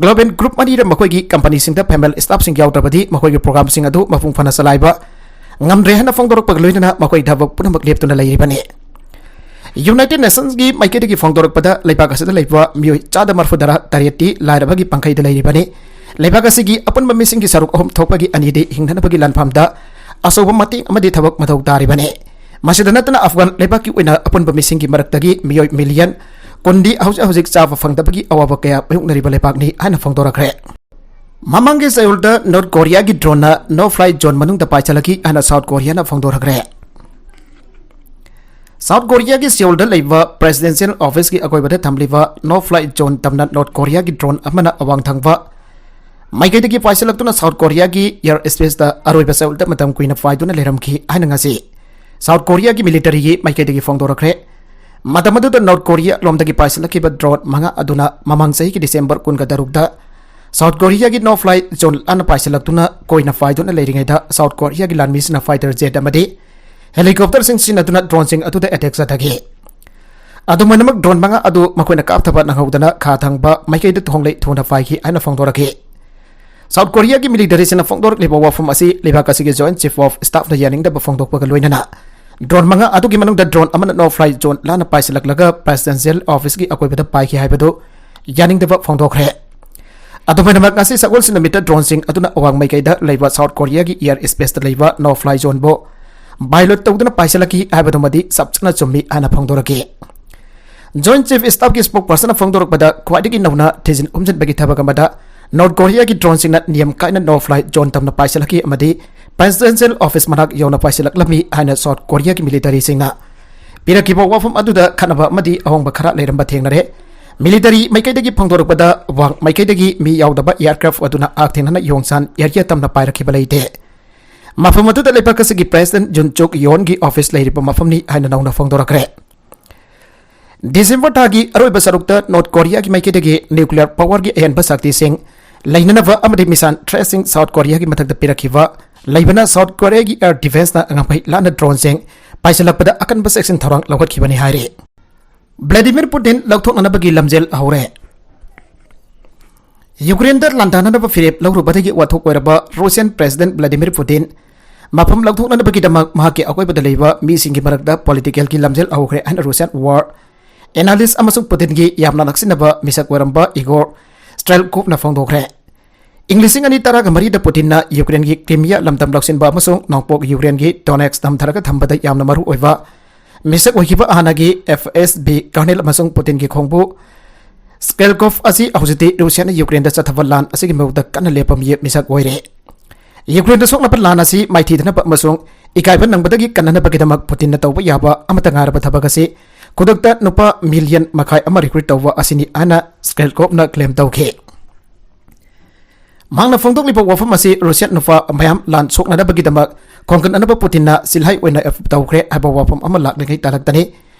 ꯒ꯭ꯂꯣꯕꯦꯜ ꯒ꯭ꯔꯨꯞ ꯃꯔꯤꯅ ꯃꯈꯣꯏꯒꯤ ꯀꯝꯄꯅꯤꯁꯤꯡꯗ ꯐꯦꯃꯤꯂꯤ ꯁ꯭ꯇꯥꯐꯁꯤꯡ ꯌꯥꯎꯗ꯭ꯔꯕꯗꯤ ꯃꯈꯣꯏꯒꯤ ꯄ꯭ꯔꯣꯒ꯭ꯔꯥꯝꯁꯤꯡ ꯑꯗꯨ ꯃꯄꯨꯡ ꯐꯥꯅ ꯆꯂꯥꯏꯕ ꯉꯝꯗ꯭ꯔꯦ ꯍꯥꯏꯅ ꯐꯣꯡꯗꯣꯔꯛꯄꯒ ꯂꯣꯏꯅꯅ ꯃꯈꯣꯏ ꯊꯕꯛ ꯄꯨꯝꯅꯃꯛ ꯂꯦꯞꯇꯨꯅ ꯂꯩꯔꯤꯕꯅꯤ꯫ ꯌꯨꯅꯥꯏꯇꯦꯗ ꯅꯦꯁꯟꯁꯀꯤ ꯃꯥꯏꯀꯩꯗꯒꯤ ꯐꯣꯡꯗꯣꯔꯛꯄꯗ ꯂꯩꯕꯥꯛ ꯑꯁꯤꯗ ꯂꯩꯕ ꯃꯤꯑꯣꯏ ꯆꯥꯗ ꯃꯔꯐꯨ ꯇꯔꯥ ꯇꯔꯦꯠꯇꯤ ꯂꯥꯏꯔꯕꯒꯤ ꯄꯪꯈꯩꯗ ꯂꯩꯔꯤꯕꯅꯤ꯫ ꯂꯩꯕꯥꯛ ꯑꯁꯤꯒꯤ ꯑꯄꯨꯟꯕ ꯃꯤꯁꯤꯡꯒꯤ ꯁꯔꯨꯛ ꯑꯍꯨꯝ ꯊꯣꯛꯄꯒꯤ ꯑꯅꯤꯗꯤ ꯍꯤꯡꯅꯅꯕꯒꯤ ꯂꯥꯟꯐꯝꯗ ꯑꯆꯧꯕ ꯃꯇꯦꯡ ꯑꯃꯗꯤ ꯊꯕꯛ ꯃꯊꯧ ꯇꯥꯔꯤꯕꯅꯤ꯫ ꯃꯁꯤꯗ ꯅꯠꯇꯅ ꯑꯐꯒꯥꯟ ꯂꯩꯕꯥꯛꯀꯤ ꯑꯣꯏꯅ ꯑꯄꯨꯟꯕ ꯃꯤꯁꯤꯡꯒꯤ ꯃꯔꯛꯇꯒꯤ ꯃꯤꯑꯣꯏ ꯃꯤꯂꯤꯌꯟ ꯀꯨꯟꯗꯤ ꯍꯧꯖꯤꯛ ꯍꯧꯖꯤꯛ ꯆꯥꯕ ꯐꯪꯗꯕꯒꯤ ꯑꯋꯥꯕ ꯀꯌꯥ ꯃꯥꯌꯣꯛꯅꯔꯤꯕ ꯂꯩꯕꯥꯛꯅꯤ ꯍꯥꯏꯅ ꯐꯣꯡꯗꯣꯔꯛꯈ꯭ꯔꯦ꯫ ꯃꯃꯥꯡꯒꯤ ꯆꯌꯣꯜꯗ ꯅꯣꯔꯠ ꯀꯣꯔꯤꯌꯥꯒꯤ ꯗ꯭ꯔꯣꯟꯅ ꯅꯣ ꯐ꯭ꯂꯥꯏ ꯖꯣꯟ ꯃꯅꯨꯡꯗ ꯄꯥꯏꯁꯤꯜꯂꯛꯈꯤ ꯍꯥꯏꯅ ꯁꯥꯎꯠ ꯀꯣꯔꯤꯌꯥꯅ ꯐꯣꯡꯗꯣꯔꯛꯈ꯭ꯔꯦ꯫ ꯁꯥꯎꯠ ꯀꯣꯔꯤꯌꯥꯒꯤ ꯁꯤꯑꯣꯜꯗ ꯂꯩꯕ ꯄ꯭ꯔꯦꯁꯤꯗꯦꯟꯁꯤꯌꯦꯜ ꯑꯣꯐꯤꯁꯀꯤ ꯑꯀꯣꯏꯕꯗ ꯊꯝꯂꯤꯕ ꯅꯣ ꯐ꯭ꯂꯥꯏ ꯖꯣꯟ ꯇꯝꯅ ꯅꯣꯔꯠ ꯀꯣꯔꯤꯌꯥꯒꯤ ꯗ꯭ꯔꯣꯟ ꯑꯃꯅ ꯑꯋꯥꯡ ꯊꯪꯕ ꯃꯥꯏꯀꯩꯗꯒꯤ ꯄꯥꯏꯁꯤꯜꯂꯛꯇꯨꯅ ꯁꯥꯎꯠ ꯀꯣꯔꯤꯌꯥꯒꯤ ꯑꯦꯌꯔ ꯁ꯭ꯄꯦꯁꯇ ꯑꯔꯣꯏꯕ ꯆꯌꯣꯜꯗ ꯃꯇꯝ ꯀꯨꯏꯅ ꯄꯥꯏꯗꯨꯅ ꯂꯩꯔꯝꯈꯤ ꯍꯥꯏꯅ ꯉꯁꯤ ꯁꯥꯎꯠ ꯀꯣꯔꯤꯌꯥꯒꯤ ꯃꯤꯂꯤꯇꯔꯤꯒꯤ ꯃꯥꯏꯀꯩꯗꯒꯤ ꯐꯣꯡꯗꯣꯔꯛꯈ꯭ꯔꯦ꯫ ꯃꯇꯝ ꯑꯗꯨꯗ ꯅꯣꯔꯠ ꯀꯣꯔꯤꯌꯥ ꯂꯣꯝꯗꯒꯤ ꯄꯥꯏꯁꯤꯜꯂꯛꯈꯤꯕ ꯗ꯭ꯔꯣꯟ ꯃꯉꯥ ꯑꯗꯨꯅ ꯃꯃꯥꯡ ꯆꯍꯤꯒꯤ ꯗꯤꯁꯦꯝꯕꯔ ꯀꯨꯟꯒ ꯇꯔꯨꯛꯇ ꯁꯥꯎꯠ ꯀꯣꯔꯤꯌꯥꯒꯤ ꯅꯣ ꯐ꯭ꯂꯥꯏ ꯖꯣꯟ ꯂꯥꯟꯅ ꯄꯥꯏꯁꯤꯜꯂꯛꯇꯨꯅ ꯀꯣꯏꯅ ꯄꯥꯏꯗꯨꯅ ꯂꯩꯔꯤꯉꯩꯗ ꯁꯥꯎꯠ ꯀꯣꯔꯤꯌꯥꯒꯤ ꯂꯥꯟꯃꯤꯁꯤꯡꯅ ꯐꯥꯏꯇꯔ ꯖꯦꯠ ꯑꯃꯗꯤ ꯍꯦꯂꯤꯀꯣꯞꯇꯔꯁꯤꯡ ꯁꯤꯖꯤꯟꯅꯗꯨꯅ ꯗ꯭ꯔꯣꯟꯁꯤꯡ ꯑꯗꯨꯗ ꯑꯦꯇꯦꯛ ꯆꯠꯊꯈꯤ꯫ ꯑꯗꯨꯃꯥꯏꯅꯃꯛ ꯗ꯭ꯔꯣꯟ ꯃꯉꯥ ꯑꯗꯨ ꯃꯈꯣꯏꯅ ꯀꯥꯞꯊꯕ ꯅꯪꯍꯧꯗꯅ ꯈꯥ ꯊꯪꯕ ꯃꯥꯏꯀꯩꯗ ꯊꯣꯡꯂꯩ ꯊꯨꯅ ꯄꯥꯏꯈꯤ ꯍꯥꯏꯅ ꯐꯣꯡꯗꯣꯔꯛꯈꯤ꯫ ꯁꯥꯎꯠ ꯀꯣꯔꯤꯌꯥꯒꯤ ꯃꯤꯂꯤꯇꯔꯤꯁꯤꯡꯅ ꯐꯣꯡꯗꯣꯔꯛꯂꯤꯕ ꯋꯥꯐꯝ ꯑꯁꯤ ꯂꯩꯕꯥꯛ ꯑꯁꯤꯒꯤ ꯖꯣꯏꯟꯠ ꯆꯤꯐ ꯑꯣꯐ ꯁ꯭ꯇꯥꯐꯅ ꯌꯥꯅꯤꯡꯗꯕ ꯐꯣꯡꯗꯣꯛꯄꯒ ꯂꯣꯏꯅꯅ ꯗ꯭ꯔꯣꯟ ꯃꯉꯥ ꯑꯗꯨꯒꯤ ꯃꯅꯨꯡꯗ ꯗ꯭ꯔꯣꯟ ꯑꯃꯅ ꯅꯣ ꯐ꯭ꯂꯥꯏ ꯖꯣꯟ ꯂꯥꯟꯅ ꯄꯥꯏꯁꯤꯜꯂꯛꯂꯒ ꯄ꯭ꯔꯦꯁꯤꯗꯦꯟꯁꯤꯌꯦꯜ ꯑꯣꯐꯤꯁꯀꯤ ꯑꯀꯣꯏꯕꯗ ꯄꯥꯏꯈꯤ ꯍꯥꯏꯕꯗꯨ ꯌꯥꯅꯤꯡꯗꯕ ꯐꯣꯡꯗꯣꯛꯈ꯭ꯔꯦ꯫ ꯑꯗꯨꯃꯥꯏꯅꯃꯛ ꯉꯁꯤ ꯁꯒꯣꯜꯁꯦꯟ ꯅꯨꯃꯤꯠꯇ ꯗ꯭ꯔꯣꯟꯁꯤꯡ ꯑꯗꯨꯅ ꯑꯋꯥꯡ ꯃꯥꯏꯀꯩꯗ ꯂꯩꯕ ꯁꯥꯎꯠ ꯀꯣꯔꯤꯌꯥꯒꯤ ꯑꯦꯌꯔ ꯁ꯭ꯄꯦꯁꯇ ꯂꯩꯕ ꯅꯣ ꯐ꯭ꯂꯥꯏ ꯖꯣꯟꯕꯨ ꯚꯥꯏꯑꯣꯂꯦꯠ ꯇꯧꯗꯨꯅ ꯄꯥꯏꯁꯤꯜꯂꯛꯈꯤ ꯍꯥꯏꯕꯗꯨꯃꯗꯤ ꯆꯞ ꯆꯥꯅ ꯆꯨꯝꯃꯤ ꯍꯥꯏꯅ ꯐꯣꯡꯗꯣꯔꯛꯈꯤ꯫ ꯖꯣꯏꯟꯠ ꯆꯤꯐ ꯁ꯭ꯇꯥꯐꯀꯤ ꯁ꯭ꯄꯣꯛꯄꯔꯁꯟꯅ ꯐꯣꯡꯗꯣꯔꯛꯄꯗ ꯈ꯭ꯋꯥꯏꯗꯒꯤ ꯅꯧꯅ ꯊꯤꯖꯤꯟ ꯍꯨꯝꯖꯤꯟꯕꯒꯤ ꯊꯕꯛ ꯑꯃꯗ ꯅꯣꯔꯠ ꯀꯣꯔꯤꯌꯥꯒꯤ ꯗ꯭ꯔꯣꯟꯁꯤꯡꯅ ꯅꯤꯌꯝ ꯀꯥꯏꯅ ꯅꯣ ꯐ꯭ꯂꯥꯏ ꯖꯣꯟ ꯇꯝꯅ ꯄꯥꯏꯁꯤꯜꯂꯛꯈꯤ ꯑꯃꯗꯤ ꯄ꯭ꯔꯦꯁꯤꯗꯦꯟꯁꯤꯌꯦꯜ ꯑꯣꯐꯤꯁ ꯃꯅꯥꯛ ꯌꯧꯅ ꯄꯥꯏꯁꯤꯜꯂꯛꯂꯝꯃꯤ ꯍꯥꯏꯅ ꯁꯥꯎꯠ ꯀꯣꯔꯤꯌꯥꯒꯤ ꯃꯤꯂꯤꯇꯔꯤꯁꯤꯡꯅ ꯄꯤꯔꯛꯈꯤꯕ ꯋꯥꯐꯝ ꯑꯗꯨꯗ ꯈꯟꯅꯕ ꯑꯃꯗꯤ ꯑꯍꯣꯡꯕ ꯈꯔ ꯂꯩꯔꯝꯕ ꯊꯦꯡꯅꯔꯦ꯫ ꯃꯤꯂꯤꯇꯔꯤ ꯃꯥꯏꯀꯩꯗꯒꯤ ꯐꯣꯡꯗꯣꯔꯛꯄꯗ ꯋꯥꯡ ꯃꯥꯏꯀꯩꯗꯒꯤ ꯃꯤ ꯌꯥꯎꯗꯕ ꯑꯦꯌꯔꯀ꯭ꯔꯥꯐ ꯑꯗꯨꯅ ꯍꯛꯊꯦꯡꯅꯅ ꯌꯣꯡꯁꯥꯟ ꯑꯦꯔꯤꯌꯥ ꯇꯝꯅ ꯄꯥꯏꯔꯛꯈꯤꯕ ꯂꯩꯇꯦ꯫ ꯃꯐꯝ ꯑꯗꯨꯗ ꯂꯩꯕꯥꯛ ꯑꯁꯤꯒꯤ ꯄ꯭ꯔꯦꯁꯤꯗꯦꯟꯠ ꯖꯨꯟ ꯆꯨꯛ ꯌꯣꯟꯒꯤ ꯑꯣꯐꯤꯁ ꯂꯩꯔꯤꯕ ꯃꯐꯝꯅꯤ ꯍꯥꯏꯅ ꯅꯧꯅ ꯐꯣꯡꯗꯣꯔꯛꯈ꯭ꯔꯦ꯫ ꯗꯤꯁꯦꯝꯕꯔ ꯊꯥꯒꯤ ꯑꯔꯣꯏꯕ ꯁꯔꯨꯛꯇ ꯅꯣꯔꯠ ꯀꯣꯔꯤꯌꯥꯒꯤ ꯃꯥꯏꯀꯩꯗꯒꯤ ꯅ꯭ꯌꯨꯀ꯭ꯂꯤꯌꯔ ꯄꯥꯋꯔꯒꯤ ꯑꯍꯦꯟꯕ ꯁꯛꯇꯤꯁꯤꯡ ꯂꯩꯅꯅꯕ ꯑꯃꯗꯤ ꯃꯤꯁꯥꯏꯜ ꯊ꯭ꯔꯦꯠꯁꯤꯡ ꯁꯥꯎꯠ ꯀꯣꯔꯤꯌꯥꯒꯤ ꯃꯊꯛꯇ ꯄꯤꯔꯛꯈꯤꯕ ꯂꯩꯕꯅ ꯁꯥꯎꯠ ꯀꯣꯔꯤꯌꯥꯒꯤ ꯑꯦꯌꯔ ꯗꯤꯐꯦꯟꯁꯅ ꯉꯝꯈꯩ ꯂꯥꯟꯅ ꯗ꯭ꯔꯣꯟꯁꯤꯡ ꯄꯥꯏꯁꯤꯜꯂꯛꯄꯗ ꯑꯀꯟꯕ ꯆꯦꯛꯁꯤꯟ ꯊꯧꯔꯥꯡ ꯂꯧꯈꯠꯈꯤꯕꯅꯤ ꯍꯥꯏꯔꯤ꯫ ꯚ꯭ꯂꯥꯗꯤꯃꯤꯔ ꯄꯨꯇꯤꯟ ꯂꯧꯊꯣꯛꯅꯅꯕꯒꯤ ꯂꯝꯖꯦꯜ ꯍꯧꯔꯦ꯫ ꯌꯨꯀ꯭ꯔꯦꯟꯗ ꯂꯥꯟꯗꯥꯅꯅꯕ ꯐꯤꯔꯦꯞ ꯂꯧꯔꯨꯕꯗꯒꯤ ꯋꯥꯊꯣꯛ ꯑꯣꯏꯔꯕ ꯔꯨꯁꯤꯌꯥꯟ ꯄ꯭ꯔꯦꯁꯤꯗꯦꯟꯠ ꯚ꯭ꯂꯥꯗꯤꯃꯤꯔ ꯄꯨꯇꯤꯟ ꯃꯐꯝ ꯂꯧꯊꯣꯛꯅꯅꯕꯒꯤꯗꯃꯛ ꯃꯍꯥꯛꯀꯤ ꯑꯀꯣꯏꯕꯗ ꯂꯩꯕ ꯃꯤꯁꯤꯡꯒꯤ ꯃꯔꯛꯇ ꯄꯣꯂꯤꯇꯤꯀꯦꯜꯒꯤ ꯂꯝꯖꯦꯜ ꯍꯧꯈ꯭ꯔꯦ ꯍꯥꯏꯅ ꯔꯨꯁꯤꯌꯥꯟ ꯋꯥꯔ ꯑꯦꯅꯥꯂꯤꯁ ꯑꯃꯁꯨꯡ ꯄꯨꯇꯤꯟꯒꯤ ꯌꯥꯝꯅ ꯅꯛꯁꯤꯟꯅꯕ ꯃꯤꯁꯛ ꯑꯣꯏꯔꯝꯕ ꯏꯒꯣꯔ ꯁ꯭ꯇ꯭ꯔꯦꯜꯀꯣꯚꯅ ꯐꯣꯡꯗꯣꯛꯈ꯭ꯔꯦ꯫ ꯏꯪ ꯂꯤꯁꯤꯡ ꯑꯅꯤ ꯇꯔꯥꯒ ꯃꯔꯤꯗ ꯄꯨꯇꯤꯟꯅ ꯌꯨꯀ꯭ꯔꯦꯟꯒꯤ ꯀ꯭ꯔꯤꯃꯤꯌꯥ ꯂꯝꯗꯝ ꯂꯧꯁꯤꯟꯕ ꯑꯃꯁꯨꯡ ꯅꯣꯡꯄꯣꯛ ꯌꯨꯀ꯭ꯔꯦꯟꯒꯤ ꯗꯣꯅꯦꯠꯁ ꯅꯝꯊꯔꯒ ꯊꯝꯕꯗ ꯌꯥꯝꯅ ꯃꯔꯨ ꯑꯣꯏꯕ ꯃꯤꯁꯛ ꯑꯣꯏꯈꯤꯕ ꯍꯥꯟꯅꯒꯤ ꯑꯦꯐ ꯑꯦꯁ ꯕꯤ ꯀꯔꯅꯦꯜ ꯑꯃꯁꯨꯡ ꯄꯨꯇꯤꯟꯒꯤ ꯈꯣꯡꯕꯨ ꯁ꯭ꯇ꯭ꯔꯦꯜꯀꯣꯚ ꯑꯁꯤ ꯍꯧꯖꯤꯛꯇꯤ ꯔꯨꯁꯤꯌꯥꯅ ꯌꯨꯀ꯭ꯔꯦꯟꯗ ꯆꯠꯊꯕ ꯂꯥꯟ ꯑꯁꯤꯒꯤ ꯃꯥꯌꯣꯛꯇ ꯀꯟꯅ ꯂꯦꯞꯄ ꯃꯤ-, ꯃꯤꯁꯛ ꯑꯣꯏꯔꯦ꯫ ꯌꯨꯀ꯭ꯔꯦꯟꯗ ꯁꯣꯛꯅꯕ ꯂꯥꯟ ꯑꯁꯤ ꯃꯥꯏꯊꯤꯗꯅꯕ ꯑꯃꯁꯨꯡ ꯏꯀꯥꯏꯕ ꯅꯪꯕꯗꯒꯤ ꯀꯟꯅꯅꯕꯒꯤꯗꯃꯛ ꯄꯨꯇꯤꯟꯅ ꯇꯧꯕ ꯌꯥꯕ ꯑꯃꯠꯇ ꯉꯥꯏꯔꯕ ꯊꯕꯛ ꯑꯁꯤ ꯈꯨꯗꯛꯇ ꯅꯨꯄꯥ ꯃꯤꯂꯤꯌꯟ ꯃꯈꯥꯏ ꯑꯃ ꯔꯤꯀ꯭ꯔꯨꯠ ꯇꯧꯕ ꯑꯁꯤꯅꯤ ꯍꯥꯏꯅ ꯁ꯭ꯇ꯭ꯔꯦꯜꯀꯣꯚꯅ ꯀ꯭ꯂꯦꯝ ꯇꯧꯈꯤ꯫ ꯃꯍꯥꯛꯅ ꯐꯣꯡꯗꯣꯛꯂꯤꯕ ꯋꯥꯐꯝ ꯑꯁꯤ ꯔꯨꯁꯤꯌꯥꯟ ꯅꯨꯄꯥ ꯃꯌꯥꯝ ꯂꯥꯟ ꯁꯣꯛꯅꯅꯕꯒꯤꯗꯃꯛ ꯈꯣꯡꯒꯠꯅꯅꯕ ꯄꯨꯇꯤꯟꯅ ꯁꯤꯜꯍꯥꯏ ꯑꯣꯏꯅ ꯑꯦꯞ ꯇꯧꯈ꯭ꯔꯦ ꯍꯥꯏꯕ ꯋꯥꯐꯝ ꯑꯃ ꯂꯥꯛꯂꯤꯉꯩ ꯇꯥꯂꯛꯇꯅꯤ꯫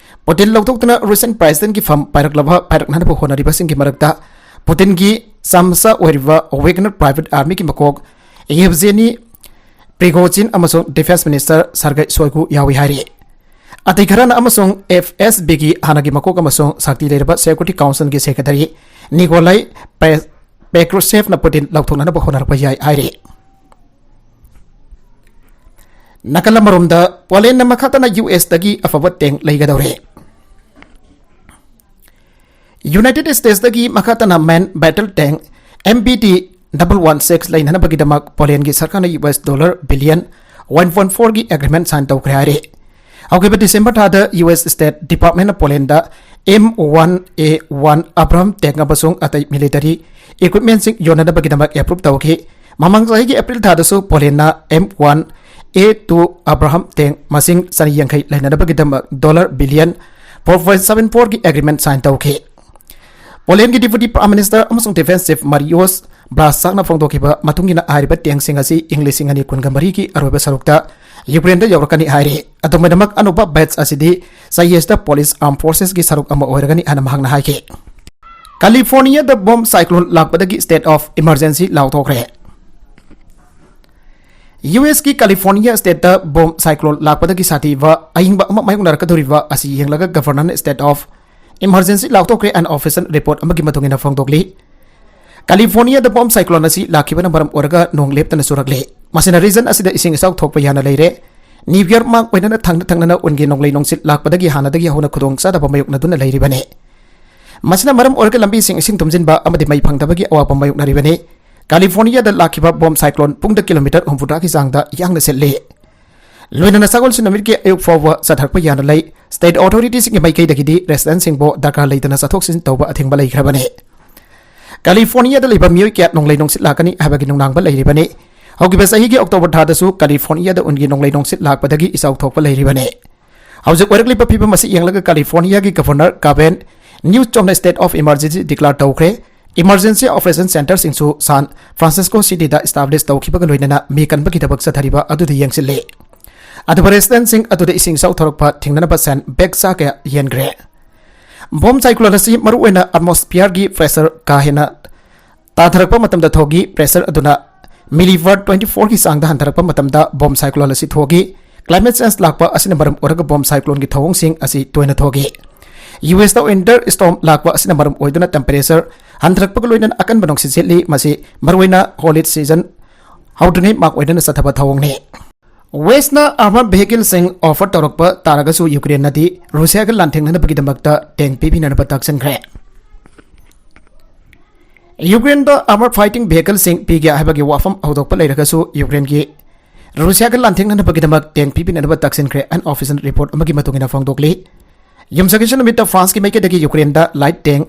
ꯄꯨꯇꯤꯟ ꯂꯧꯊꯣꯛꯇꯨꯅ ꯔꯨꯁꯤꯌꯥꯟ ꯄ꯭ꯔꯦꯁꯤꯗꯦꯟꯠꯀꯤ ꯐꯝ ꯄꯥꯏꯔꯛꯂꯕ, ꯄꯥꯏꯔꯛꯅꯅꯕ ꯍꯣꯠꯅꯔꯤꯕꯁꯤꯡꯒꯤ ꯃꯔꯛꯇ ꯄꯨꯇꯤꯟꯒꯤ ꯆꯥꯃꯆꯥ ꯑꯣꯏꯔꯤꯕ ꯋꯦꯒꯅꯔ ꯄ꯭ꯔꯥꯏꯚꯦꯠ ꯑꯥꯔꯃꯤꯒꯤ ꯃꯀꯣꯛ ꯌꯦꯚꯖꯦꯅꯤ ꯄ꯭ꯔꯤꯒꯣꯖꯤꯟ ꯑꯃꯁꯨꯡ ꯗꯤꯐꯦꯟꯁ ꯃꯤꯅꯤꯁꯇꯔ ꯁꯔꯒꯩ ꯁꯣꯏꯒꯨ ꯌꯥꯎꯏ ꯍꯥꯏꯔꯤ꯫ ꯑꯇꯩ ꯈꯔꯅ ꯑꯃꯁꯨꯡ ꯑꯦꯐ ꯑꯦꯁ ꯕꯤꯒꯤ ꯍꯥꯟꯅꯒꯤ ꯃꯀꯣꯛ ꯑꯃꯁꯨꯡ ꯁꯛꯇꯤ ꯂꯩꯔꯕ ꯁꯦꯀ꯭ꯌꯨꯔꯤꯇꯤ ꯀꯥꯎꯟꯁꯤꯜꯒꯤ ꯁꯦꯀ꯭ꯔꯦꯇꯔꯤ ꯅꯤꯀꯣꯂꯥꯏ ꯄꯦ-, ꯄꯦꯀ꯭ꯔꯨꯁꯦꯐꯅ ꯄꯨꯇꯤꯟ ꯂꯧꯊꯣꯛꯅꯅꯕ ꯍꯣꯠꯅꯔꯛꯄ ꯌꯥꯏ ꯍꯥꯏꯔꯤ꯫ ꯅꯥꯀꯜ ꯑꯃꯔꯣꯝꯗ, ꯄꯣꯂꯦꯟꯅ ꯃꯈꯥ ꯇꯥꯅ ꯌꯨ ꯑꯦꯁꯇꯒꯤ ꯑꯐꯕ ꯇꯦꯡ ꯂꯩꯒꯗꯧꯔꯦ꯫ ꯌꯨꯅꯥꯏꯇꯦꯗ ꯁ꯭ꯇꯦꯠꯁꯇꯒꯤ ꯃꯈꯥ ꯇꯥꯅ main battle tank M B T double one six ꯂꯩꯅꯅꯕꯒꯤꯗꯃꯛ ꯄꯣꯂꯦꯟꯒꯤ ꯁꯔꯀꯥꯔꯅ U S dollar billion one point ꯐꯣꯔꯒꯤ ꯑꯦꯒ꯭ꯔꯤꯃꯦꯟꯠ ꯁꯥꯏꯟ ꯇꯧꯈ꯭ꯔꯦ ꯍꯥꯏꯔꯦ꯫ ꯍꯧꯈꯤꯕ ꯗꯤꯁꯦꯝꯕꯔ ꯊꯥꯗ ꯌꯨ ꯑꯦꯁ ꯁ꯭ꯇꯦꯠ ꯗꯤꯄꯥꯔꯠꯃꯦꯟꯠꯅ ꯄꯣꯂꯦꯟꯗ M one A one Abram tank ꯑꯃꯁꯨꯡ ꯑꯇꯩ ꯃꯤꯂꯤꯇꯔꯤ ꯏꯀ꯭ꯋꯤꯞꯃꯦꯟꯠꯁꯤꯡ ꯌꯣꯟꯅꯅꯕꯒꯤꯗꯃꯛ ꯑꯦꯄ꯭ꯔꯨꯚ ꯇꯧꯈꯤ꯫ ꯃꯃꯥꯡ ꯆꯍꯤꯒꯤ ꯑꯦꯄ꯭ꯔꯤꯜ ꯊꯥꯗꯁꯨ ꯄꯣꯂꯦꯟꯅ M one A two Abraham tank ꯃꯁꯤꯡ ꯆꯅꯤ ꯌꯥꯡꯈꯩ ꯂꯩꯅꯅꯕꯒꯤꯗꯃꯛ dollar billion four point seven ꯐꯣꯔꯒꯤ ꯑꯦꯒ꯭ꯔꯤꯃꯦꯟꯠ ꯁꯥꯏꯟ ꯇꯧꯈꯤ꯫ ꯄꯣꯂꯦꯟꯒꯤ ꯗꯤꯄ꯭ꯌꯨꯇꯤ ꯄ꯭ꯔꯥꯏꯝ ꯃꯤꯅꯤꯁꯇꯔ ꯑꯃꯁꯨꯡ ꯗꯤꯐꯦꯟꯁ ꯆꯤꯐ ꯃꯥꯔꯤꯌꯣꯁ ꯕ꯭ꯂꯥꯁꯥꯛꯅ ꯐꯣꯡꯗꯣꯛꯈꯤꯕ ꯃꯇꯨꯡ ꯏꯟꯅ, ꯍꯥꯏꯔꯤꯕ ꯇꯦꯡꯁꯤꯡ ꯑꯁꯤ ꯏꯪ ꯂꯤꯁꯤꯡ ꯑꯅꯤ ꯀꯨꯟꯒ ꯃꯔꯤꯒꯤ ꯑꯔꯣꯏꯕ ꯁꯔꯨꯛꯇ ꯌꯨꯀ꯭ꯔꯦꯟꯗ ꯌꯧꯔꯛꯀꯅꯤ ꯍꯥꯏꯔꯤ꯫ ꯑꯗꯨꯝ ꯑꯣꯏꯅꯃꯛ, ꯑꯅꯧꯕ ꯕꯦꯠꯆ ꯑꯁꯤꯗꯤ ꯆꯌꯦꯁꯇ ꯄꯣꯂꯤꯁ ꯑꯥꯔꯝ ꯐꯣꯔꯁꯦꯁꯀꯤ ꯁꯔꯨꯛ ꯑꯃ ꯑꯣꯏꯔꯒꯅꯤ ꯍꯥꯏꯅ ꯃꯍꯥꯛꯅ ꯍꯥꯏꯈꯤ꯫ ꯀꯥꯂꯤꯐꯣꯔꯅꯤꯌꯥꯗ ꯕꯣꯝ ꯁꯥꯏꯀ꯭ꯂꯣꯟ ꯂꯥꯛꯄꯗꯒꯤ ꯁ꯭ꯇꯦꯠ ꯑꯣꯐ ꯏꯃꯔꯖꯦꯟꯁꯤ ꯂꯥꯎꯊꯣꯛꯈ꯭ꯔꯦ꯫ ꯌꯨ ꯑꯦꯁꯀꯤ ꯀꯥꯂꯤꯐꯣꯔꯅꯤꯌꯥ ꯁ꯭ꯇꯦꯠꯇ ꯕꯣꯝ ꯁꯥꯏꯀ꯭ꯂꯣꯟ ꯂꯥꯛꯄꯗꯒꯤ ꯁꯥꯊꯤꯕ ꯑꯏꯪꯕ ꯑꯃ ꯃꯥꯌꯣꯛꯅꯔꯛꯀꯗꯧꯔꯤꯕ ꯑꯁꯤ ꯌꯦꯡꯂꯒ ꯒꯚꯔꯅꯔꯅ ꯁ꯭ꯇꯦꯠ ꯑꯣꯐ ꯏꯃꯔꯖꯦꯟꯁꯤ ꯂꯥꯎꯊꯣꯛꯈ꯭ꯔꯦ ꯍꯥꯏꯅ ꯑꯣꯐꯤꯁꯤꯌꯦꯜ ꯔꯤꯄꯣꯔꯠ ꯑꯃꯒꯤ ꯃꯇꯨꯡ ꯏꯟꯅ ꯐꯣꯡꯗꯣꯛꯂꯤ꯫ ꯀꯥꯂꯤꯐꯣꯔꯅꯤꯌꯥꯗ ꯕꯣꯝ ꯁꯥꯏꯀ꯭ꯂꯣꯟ ꯑꯁꯤ ꯂꯥꯛꯈꯤꯕꯅ ꯃꯔꯝ ꯑꯣꯏꯔꯒ ꯅꯣꯡ ꯂꯦꯞꯇꯅ ꯆꯨꯔꯛꯂꯦ꯫ ꯃꯁꯤꯅ ꯔꯤꯖꯟ ꯑꯁꯤꯗ ꯏꯁꯤꯡ ꯏꯆꯥꯎ ꯊꯣꯛꯄ ꯌꯥꯅ ꯂꯩꯔꯦ꯫ ꯅ꯭ꯌꯨ ꯌꯣꯔꯛ ꯃꯥꯛ ꯑꯣꯏꯅꯅ ꯊꯪꯅ ꯊꯪꯅꯅ ꯎꯟꯒꯤ ꯅꯣꯡꯂꯩ ꯅꯨꯡꯁꯤꯠ ꯂꯥꯛꯄꯗꯒꯤ ꯍꯥꯟꯅꯗꯒꯤ ꯍꯧꯅ ꯈꯨꯗꯣꯡ ꯆꯥꯗꯕ ꯃꯥꯌꯣꯛꯅꯗꯨꯅ ꯂꯩꯔꯤꯕꯅꯤ꯫ ꯃꯁꯤꯅ ꯃꯔꯝ ꯑꯣꯏꯔꯒ ꯂꯝꯕꯤꯁꯤꯡ ꯏꯁꯤꯡ ꯊꯨꯝꯖꯤꯟꯕ ꯑꯃꯗꯤ ꯃꯩ ꯐꯪꯗꯕꯒꯤ ꯑꯋꯥꯕ ꯃꯥꯌꯣꯛꯅꯔꯤꯕꯅꯤ꯫ ꯀꯥꯂꯤꯐꯣꯔꯅꯤꯌꯥꯗ ꯂꯥꯛꯈꯤꯕ ꯕꯣꯝ ꯁꯥꯏꯀ꯭ꯂꯣꯟ ꯄꯨꯡꯗ ꯀꯤꯂꯣꯃꯤꯇꯔ ꯍꯨꯝꯐꯨꯇꯔꯥꯒꯤ ꯆꯥꯡꯗ ꯌꯥꯡꯅ ꯁꯤꯠꯂꯤ꯫ ꯂꯣꯏꯅꯅ ꯁꯒꯣꯜꯁꯦꯟ ꯅꯨꯃꯤꯠꯀꯤ ꯑꯌꯨꯛ ꯐꯥꯎꯕ ꯆꯠꯊꯔꯛꯄ ꯌꯥꯅ ꯂꯩ꯫ ꯁ꯭ꯇꯦꯠ ꯑꯣꯊꯣꯔꯤꯇꯤꯁꯤꯡꯒꯤ ꯃꯥꯏꯀꯩꯗꯒꯤꯗꯤ ꯔꯦꯁꯤꯗꯦꯟꯁꯁꯤꯡꯕꯨ ꯗꯔꯀꯥꯔ ꯂꯩꯇꯅ ꯆꯠꯊꯣꯛ ꯆꯠꯁꯤꯟ ꯇꯧꯕ ꯑꯊꯤꯡꯕ ꯂꯩꯈ꯭ꯔꯕꯅꯤ꯫ ꯀꯥꯂꯤꯐꯣꯔꯅꯤꯌꯥꯗ ꯂꯩꯕ ꯃꯤꯑꯣꯏ ꯀꯌꯥ ꯅꯣꯡꯂꯩ ꯅꯨꯡꯁꯤꯠ ꯂꯥꯛꯀꯅꯤ ꯍꯥꯏꯕꯒꯤ ꯅꯨꯡꯅꯥꯡꯕ ꯂꯩꯔꯤꯕꯅꯤ꯫ ꯍꯧꯈꯤꯕ ꯆꯍꯤꯒꯤ ꯑꯣꯛꯇꯣꯕꯔ ꯊꯥꯗꯁꯨ ꯀꯥꯂꯤꯐꯣꯔꯅꯤꯌꯥꯗ ꯎꯟꯒꯤ ꯅꯣꯡꯂꯩ ꯅꯨꯡꯁꯤꯠ ꯂꯥꯛꯄꯗꯒꯤ ꯏꯆꯥꯎ ꯊꯣꯛꯄ ꯂꯩꯔꯤꯕꯅꯤ꯫ ꯍꯧꯖꯤꯛ ꯑꯣꯏꯔꯛꯂꯤꯕ ꯐꯤꯕꯝ ꯑꯁꯤ ꯌꯦꯡꯂꯒ ꯀꯥꯂꯤꯐꯣꯔꯅꯤꯌꯥꯒꯤ ꯒꯚꯔꯅꯔ ꯒꯥꯕꯦꯟ ꯅ꯭ꯌꯨꯁ ꯆꯣꯝꯅ ꯁ꯭ꯇꯦꯠ ꯑꯣꯐ ꯏꯃꯔꯖꯦꯟꯁꯤ ꯗꯤꯀ꯭ꯂꯥꯔ ꯇꯧꯈ꯭ꯔꯦ꯫ ꯏꯃꯔꯖꯦꯟꯁꯤ ꯑꯣꯄꯔꯦꯁꯟ ꯁꯦꯟꯇꯔꯁꯤꯡꯁꯨ ꯁꯥꯟ ꯐ꯭ꯔꯥꯟꯁꯤꯁꯀꯣ ꯁꯤꯇꯤꯗ ꯏꯁꯇꯥꯕ꯭ꯂꯤꯁ ꯇꯧꯈꯤꯕꯒ ꯂꯣꯏꯅꯅ ꯃꯤ ꯀꯟꯕꯒꯤ ꯊꯕꯛ ꯆꯠꯊꯔꯤꯕ ꯑꯗꯨꯗ ꯌꯦꯡꯁꯤꯜꯂꯤ꯫ ꯑꯗꯨꯕꯨ ꯔꯦꯁꯤꯗꯦꯟꯁꯤꯡ ꯑꯗꯨꯗ ꯏꯁꯤꯡ ꯏꯆꯥꯎ ꯊꯧꯔꯛꯄ ꯊꯤꯡꯅꯅꯕ ꯁꯦꯟ ꯕꯦꯛ ꯆꯥ ꯀꯌꯥ ꯌꯦꯟꯈ꯭ꯔꯦ꯫ ꯕꯣꯝ ꯁꯥꯏꯀ꯭ꯂꯣꯟ ꯑꯁꯤ ꯃꯔꯨꯑꯣꯏꯅ ꯑꯦꯠꯃꯣꯁꯐꯤꯌꯔꯒꯤ ꯄ꯭ꯔꯦꯁꯔ ꯀꯥ ꯍꯦꯟꯅ ꯇꯥꯊꯔꯛꯄ ꯃꯇꯝꯗ ꯊꯣꯛꯏ꯫ ꯄ꯭ꯔꯦꯁꯔ ꯑꯗꯨꯅ ꯃꯤꯂꯤꯕꯥꯔ ꯇ꯭ꯋꯦꯟꯇꯤ ꯐꯣꯔꯒꯤ ꯆꯥꯡꯗ ꯍꯟꯊꯔꯛꯄ ꯃꯇꯝꯗ ꯕꯣꯝ ꯁꯥꯏꯀ꯭ꯂꯣꯟ ꯑꯁꯤ ꯊꯣꯛꯏ꯫ ꯀ꯭ꯂꯥꯏꯃꯦꯠ ꯆꯦꯟꯖ ꯂꯥꯛꯄ ꯑꯁꯤꯅ ꯃꯔꯝ ꯑꯣꯏꯔꯒ ꯕꯣꯝ ꯁꯥꯏꯀ꯭ꯂꯣꯟꯒꯤ ꯊꯧꯑꯣꯡꯁꯤꯡ ꯑꯁꯤ ꯇꯣꯏꯅ ꯊꯣꯛꯏ꯫ ꯌꯨ ꯑꯦꯁꯇ ꯋꯤꯟꯇꯔ ꯁ꯭ꯇꯣꯔꯝ ꯂꯥꯛꯄ ꯑꯁꯤꯅ ꯃꯔꯝ ꯑꯣꯏꯗꯨꯅ ꯇꯦꯝꯄꯔꯦꯆꯔ ꯍꯟꯊꯔꯛꯄꯒ ꯂꯣꯏꯅꯅ ꯑꯀꯟꯕ ꯅꯨꯡꯁꯤꯠ ꯁꯤꯠꯂꯤ꯫ ꯃꯁꯤ ꯃꯔꯨꯑꯣꯏꯅ ꯍꯣꯂꯤꯗꯦ ꯁꯤꯖꯟ ꯍꯧꯗ꯭ꯔꯤꯉꯩ ꯃꯥꯛ ꯑꯣꯏꯗꯨꯅ ꯆꯠꯊꯕ ꯊꯧꯑꯣꯡꯅꯤ꯫ ꯋꯦꯁꯅ ꯑꯥꯔꯃꯔ ꯚꯦꯍꯤꯀꯜꯁꯤꯡ ꯑꯣꯐꯔ ꯇꯧꯔꯛꯄ ꯇꯥꯔꯒꯁꯨ ꯌꯨꯀ꯭ꯔꯦꯟꯅꯗꯤ ꯔꯨꯁꯤꯌꯥꯒ ꯂꯥꯟꯊꯦꯡꯅꯅꯕꯒꯤꯗꯃꯛꯇ ꯇꯦꯡ ꯄꯤꯕꯤꯅꯅꯕ ꯇꯥꯛꯁꯤꯟꯈ꯭ꯔꯦ꯫ ꯌꯨꯀ꯭ꯔꯦꯟꯗ ꯑꯥꯔꯃꯔ ꯐꯥꯏꯇꯤꯡ ꯚꯦꯍꯤꯀꯜꯁꯤꯡ ꯄꯤꯒꯦ ꯍꯥꯏꯕꯒꯤ ꯋꯥꯐꯝ ꯍꯧꯗꯣꯛꯄ ꯂꯩꯔꯒꯁꯨ ꯌꯨꯀ꯭ꯔꯦꯟꯒꯤ ꯔꯨꯁꯤꯌꯥꯒ ꯂꯥꯟꯊꯦꯡꯅꯅꯕꯒꯤꯗꯃꯛ ꯇꯦꯡ ꯄꯤꯕꯤꯅꯅꯕ ꯇꯥꯛꯁꯤꯟꯈ꯭ꯔꯦ, ꯑꯟ ꯑꯣꯐꯤꯁꯤꯌꯦꯜ ꯔꯤꯄꯣꯔꯠ ꯑꯃꯒꯤ ꯃꯇꯨꯡ ꯏꯟꯅ ꯐꯣꯡꯗꯣꯛꯂꯤ꯫ ꯌꯨꯝꯁꯀꯩꯁ ꯅꯨꯃꯤꯠꯇ ꯐ꯭ꯔꯥꯟꯁꯀꯤ ꯃꯥꯏꯀꯩꯗꯒꯤ ꯌꯨꯀ꯭ꯔꯦꯟꯗ light tank